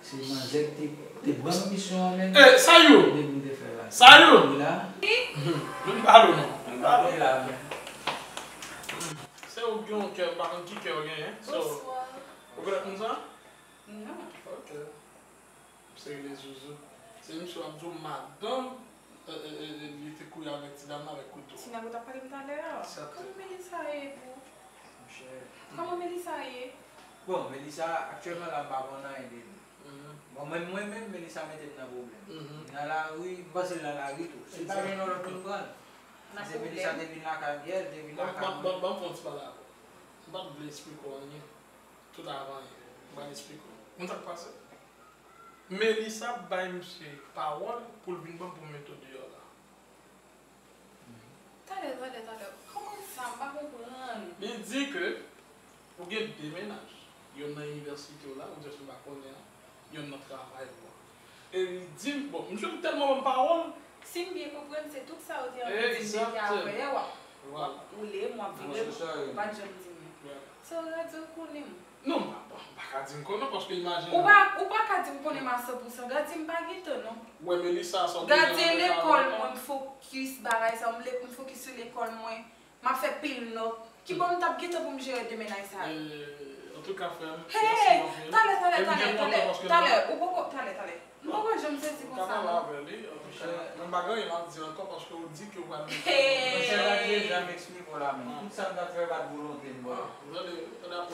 Se manzè ki te, te ban m misyon an menm. Eh, Sayou! Depi m te fè bagay. Sayou! Wi la. Vin pale w non. Vin pale w la menm. Se ou ki gen yon kè, m pa konn ki kè w genyen. So, ou konèt moun sa? Non. Ok. Se rele Zuzu. Se misye w ap di w madanm, e, e, e, e, li te kouri avèk ti dam nan avèk kouto. Ti nèg ou t ap pale m talè a. Sèten. Kòman Melissa ye, boo? Monchè. Kòman Melissa ye? Bon, Melissa, aktyèlman la, m pa konn anyen de li. Mhm. Bon, mwen, mwen menm, Melissa mete m nan pwoblèm. Nan lari, m panse l nan lari tou. Si l pa gen lòt moun pran l. Se Melissa te vin lakay m yè, l te vin lakay mwen. Ban m fè yon ti pale avè w. M pa t vle eksplike w anyen. Tout avan anyen. M pa t eksplike w. Konn sa k pase? Melissa bay misye pawòl pou l vin ban m pou m mete w deyò la. Talè, talè, talè. Kòman sa? M pa konprann. Li di ke ou gen de mennaj. Yonn nan inivèsite w la, ou di w pa konnen an, yonn nan travay ou an. E li di m, bon, misye tèlman ban m pawòl. Si m byen konprann, se tout sa yo te anvi di m depi apre yè, w ap, w ap woule m, w ap vire m, ou pa t janm di m. Sa w redi w konnen m. Non, m pa, m pa ka di m konnen paske imajine. Ou pa, ou pa ka di m konnen m a san pou san. Gadi m pa gen tan non. Wè Melissa sòti nan lekòl mwen, m fokis bagay sa, m le, m fokis sou lekòl mwen, m ap fè pil nòt. Kibò m t ap gen tan pou m jere de mennaj sa yo? Antouka, frè m, mèsi anpil. Talè, talè, talè, talè, talè, ou poko, talè, talè. M poko janm sezi konsa non. Ou ka pale avè li, antouka. Monchè, mwen pa gen anyen m ap di ankò paske ou di ke ou pral mete. Monchè, Gadi janm eksplike w la menm. Tout sa m t ap fè pa t volonte m, bro.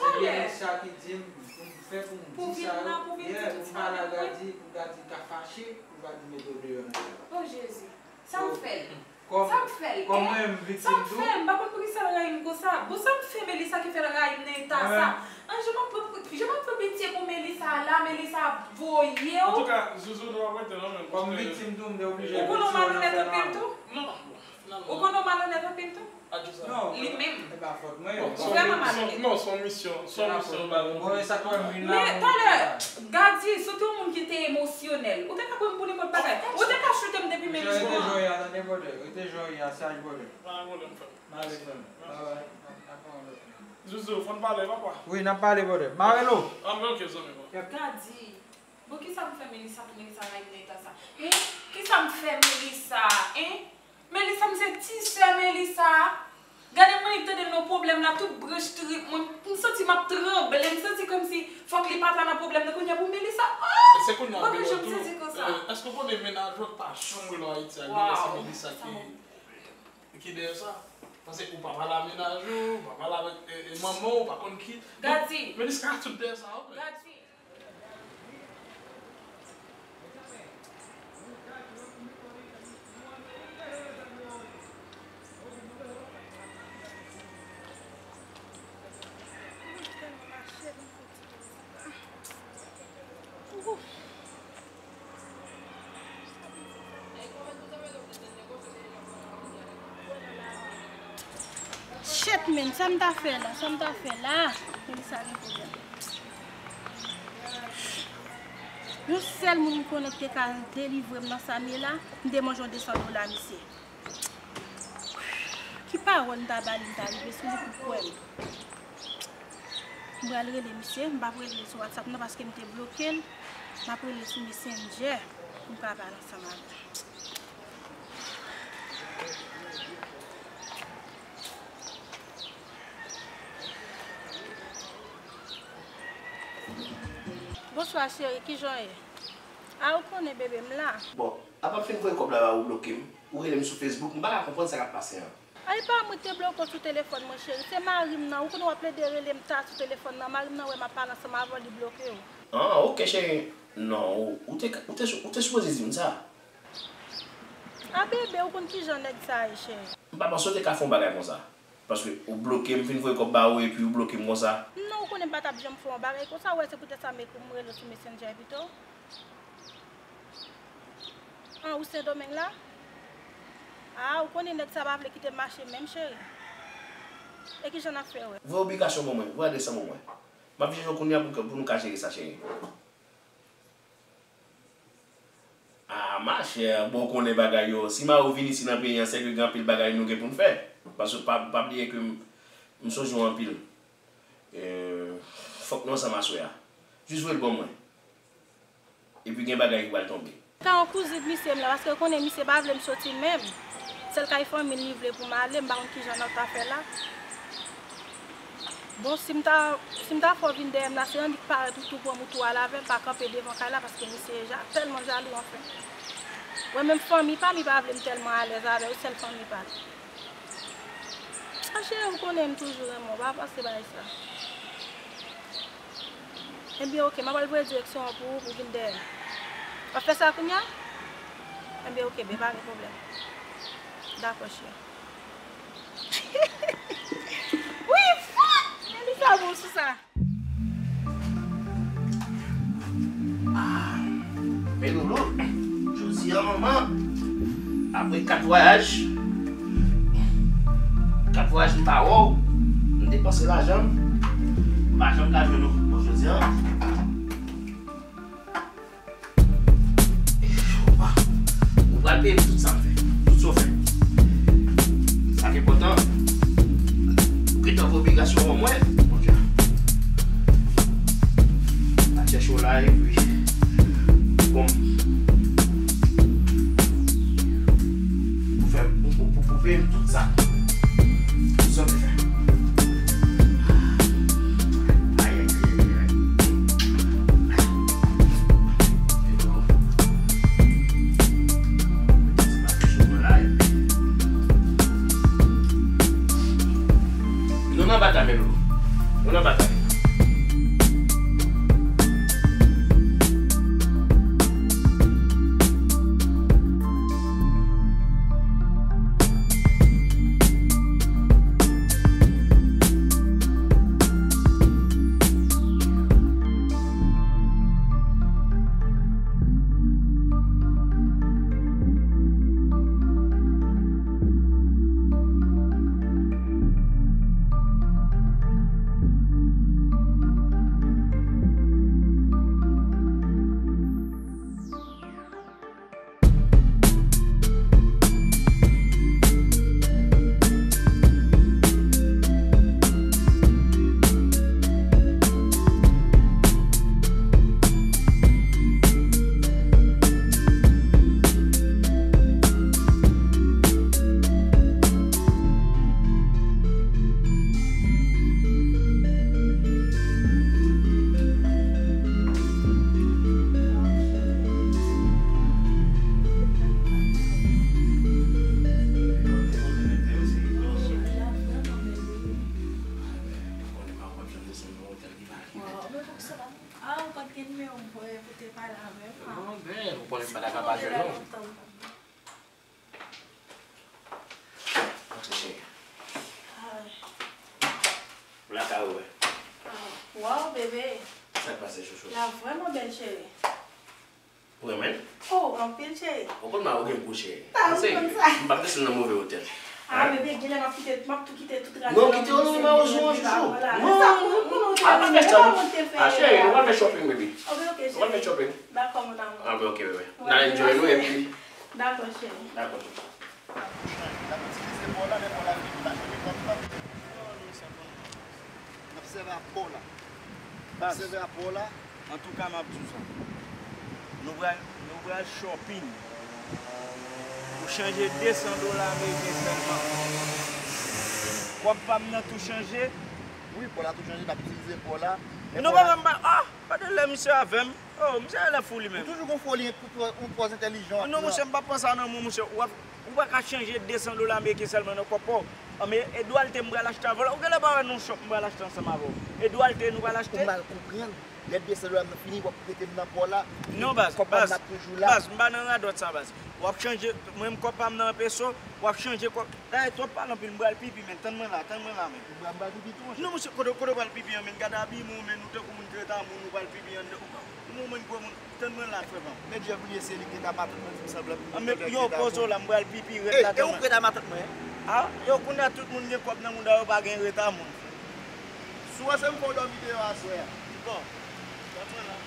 Se Melissa ki di m pou m fè, pou m di sa yo. Yeah, pou m pale a Gadi, pou Gadi ka fache, pou Gadi mete w deyò nan kay la. O Jezi, sa m fè l? Sa m fè l? Kòm mwen menm viktim tou. Sa m fè l? M pa konn poukisa l rayi m konsa. Bon, sa m fè Melissa ki fè l rayi m nan eta sa? An, jan m ap pran, jan m ap pran pitye pou Melissa la, Melissa ap voye w. Antouka, Zuzu, nou ap rete nan menm. Kòm viktim tou, m te oblije retire w nan fè la. Ou konnen w malonèt anpil tou? Non, non, finalman. Ou konnen w malonèt anpil tou? Li menm. Bon, se yon, non, se yon misyon, se yon misyon. Bon, e sa k fè m vin la. Men talè, Gadi, si w te yon moun ki te emosyonèl, ou te ka pran m pou nenpòt bagay. Ou te ka choute m depi menm jou an. Rete jwe a, tande, brother. Rete jwe a, saj, brother. Pa gen pwoblèm, frè m. M ale, frè m. Bye bye. N ap, n ap pran yon lòt moun. Zuzu, fò n pale, papa. Wi, n ap pale, brother. M a rele w. Ah, men ok, zanmi mwen. Gadi. Bon, kisa m fè Melissa pou Melissa rayi m nan eta sa? Hein? Kisa m fè Melissa? Hein? Melissa, m se ti sè Melissa. Gade m annik tande l nan pwoblèm la, tout branch trip mwen. M santi m ap tranble, m santi kòmsi fòk li pa ta nan pwoblèm nan kounye a pou Melissa. Oh! Bon, men jan m sezi konsa. Èske w konnen mennaj ou pa janm rele w Ayiti a, genlè se Melissa ki, ki dèyè sa? Paske ou pa pale a mennaj ou, ou pa pale avèk, e, e, manman w, ou pa konn ki. Gadi. Melissa ka tout dèyè sa, wi. Gadi. Shit, men, sa m ta fè la? Sa m ta fè la? Men sa gen pwoblèm. Yon sèl moun m konnen ki te ka delivre m nan sa m ye la, m te manje yon de san dola misye. Ki pawòl m ta ba li, m ta rive sou li pou kwè m? M pral rele misye, m p ap rele l sou WhatsApp non, paske m te bloke l. M ap rele l sou Messenger pou m ka pale ansanm avè l. Bonswa, cheri, kijan w ye? A, ou konnen, bebe, m la. Bon, apa m fin voye kòb la ba ou, ou bloke m. Ou rele m sou Facebook, m pa ka konprann sa k ap pase an. Ay, pa mwen ki te bloke w sou telefòn mwen, cheri. Se mari m nan. Ou konnen w ap plede rele m ta sou telefòn nan. Mari m nan wè m ap pale ansanm avè w, li bloke w. Ah, ok, cheri. Non, ou, ou te, ou te, ou te sipoze di m sa. A, bebe, ou konn kijan nèg sa ye, cheri. M pa panse w te ka fè yon bagay konsa. Paske ou bloke m, fin voye kòb ba ou, epi ou bloke m konsa. Non, ou konnen m pa t ap janm fè yon bagay konsa. Ou wè, se poutèt sa m ekri w, m rele w sou Messenger pito. An, ou Sendomeng la? A, ou konnen nèg sa pa vle kite m mache menm, cheri. E kijan n ap fè wè? Voye oblikasyon ban mwen, voye adrès lan ban mwen. M ap jere w kounye a pou, pou nou ka jere sa, cheri. A, machè, bon, ou konnen bagay yo. Si mari w vin isi nan peyi an, sèke gen anpil bagay nou gen pou n fè. Paske pa, pa bliye ke m, m sonje w anpil. E, fòk nou ansanm aswè a. Jis voye l ban mwen. Epi gen bagay ki pral tonbe. Ka yon kouzin misye m la, paske ou konnen misye pa vle m soti menm. Sèl kay fanmi l li vle pou m ale, m pa konn kijan n ap ta fè la. Bon, si m ta, si m ta fè w vin dèyè m la, se annik parèt ou tou pran m ou tou al avè m, pa kanpe devan kay la, paske misye ja, tèlman jalou, anfen. Wè, menm fanmi pa m, li pa vle m tèlman alèz avè yo, sèl fanmi pa l. A, cheri, ou konnen m toujou renmen w, pa panse bay sa. Ebyen, oke, m ap al voye direksyon an pou ou, pou w vin dèyè m. W ap fè sa kounye a? Ebyen, oke, ben, pa gen pwoblèm. Dakò, cheri. Wi, fòk! Men li fè bon sou sa. Ah, men Loulou, jodi a, manman, apre kat vwayaj, kat vwayaj m pa wè w, m depanse lajan m, m pa janm ka jwenn ou. Bon, jodi a, Ou pral peye m tout sa m fè. Tout sa w fè. Sa k enpòtan, ou gentan fè obligasyon w an mwen. Bondye. M ap chèche w la epi. Bon. Pou fè, pou, pou, pou, pou peye m tout sa. Tout sa w te fè. Ay, ay, ay, ay, ay. Nou nan batay, men Loulou. Nou nan batay. Ah, ou pa t gen nimewo m pou, pou te pale avè m, ah. Bon, ben, ou konnen m pa ta ka pa jwenn ou. Antre, cheri. Ay. Ou lakay ou, wi. Ah, waw, bebe. Sa k pase, chouchou? La vrèman bèl, cheri. Ou renmen l? Oh, anpil, cheri. Ou konn mari w gen gou, cheri. Ah, ou konn sa. M p ap kite l nan move otèl. Ah, bebe, genlè m ap kite, m ap tou kite tout radyo. Non, kite yo nan mawozo an, chouchou. Non, non, non, non, pa fè sa, non. Ah, cheri, nou pral fè shopping, baby. Ok, ok, cheri. Nou pral fè shopping. Dakò, mon amour. Ah, ben, ok, bebe. N a enjoy nou, epi. Dakò, cheri. Dakò, cheri. N ap itilize bò la, lè bò la vini pou n achte kòb. N ap sèvi ak bò la. N ap sèvi ak bò la. Antouka, m ap di w sa. Nou pral, nou pral shopping. Pou chanje de san dola ameriken sèlman. Kòb pa m nan tou chanje. Wi, bò la tou chanje, n ap itilize bò la. Non, pa m pa, ah, pa de lè misye avè m. Oh, misye genlè fou li menm. Ou toujou gon foli, yon twò entèlijan. Non, monchè, m pa pran sa nan men w, monchè. W ap, ou pa ka chanje de san dola ameriken sèlman nan kòb pa w. Ah, men Edouard te m pral achte avè w la. Ou genlè pa wè nan yon shop m pral achte ansanm avè w. Edouard te nou pral achte. Ou mal konprann. Lè de san dola m nan fini, w ap rete m nan bò la. Non, baz, kòb pa m nan toujou la. Baz, m pa nan radòt sa, baz. W ap chanje, mwen menm kòb pa m nan an peso, w ap chanje kòb. Dayè, twòp pale anpil, m pral pipi, men tann mwen la, tann mwen la, men. M pral pipi tou, monchè. Non, monchè, kote, kote w pral pipi an, men? Gade abiman w, men, nou tankou moun ki ret a moun, nou pral pipi anndan. Ou, ou, ou, moun gwo moun, tann mwen la, frè pa m. Men Jeff li ye, se li ki ret a matant mwen, di m sanble. Ah, men, yo, poze w la, m pral pipi, ret la, tann mwen. E ou ki ret a matant mwen? Ah, yo, kounye a tout moun gen kòb nan mouda yo, pa gen ret a moun. Si w wè se m fè w dòmi deyò aswè a. Bon, tann mwen la.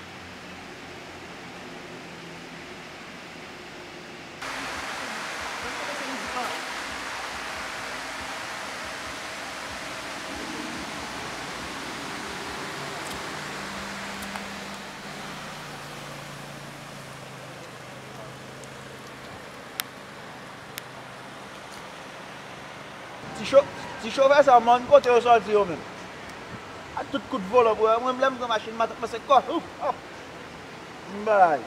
Ti cho-, ti chofè sa, man, kote yo sòti yo menm? Ak tout kout volan pou yo, mwen, lè m pran machin matant mwen se kò. Ouf, hop. M bay.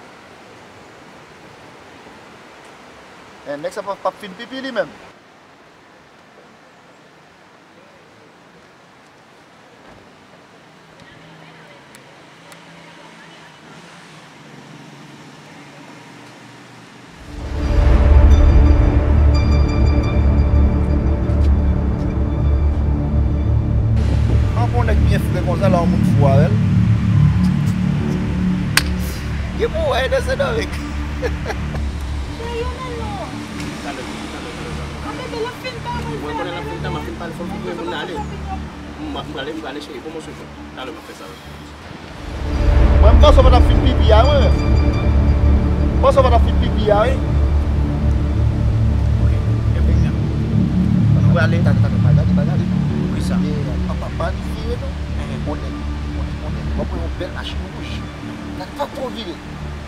Eh, nèg sa p ap, p ap fin pipi li menm. Sendomeng. Cheri, ou nan non. Talè, talè, talè, talè. An bebe, l ap fin pale, mwen konnen l ap fin pale, m ap fin pale, fò m voye moun nan ale. M ap prale, m prale, cheri, pran mòso. Talè, m ap fè sa. Mwen, m panse w pa t ap fin pipi a, mwen. M panse w pa t ap fin pipi a, wi. Ok, enpekyab. Ann, nou prale. Talè, talè, pa gade, pa gade. Poukisa? E, pa, pa, pa annik vire, non. Onèt, onèt, onèt. W ap wè yon bèl machin wouj. Talè, pa twò vire.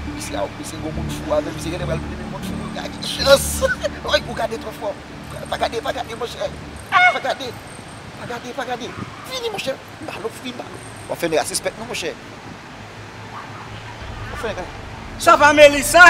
Misye a, misye gwo moun fou avè misye genlè pral vin moun fou. Gade chans. Oy, ou gade twò fò. Pa gade, pa gade, monchè. Pa gade. Pa gade, pa gade. Vini, monchè. M ba lòf, vin ba. W ap fè nèg la sispèk, non, monchè. W ap fè nèg la. Sa va, Melissa?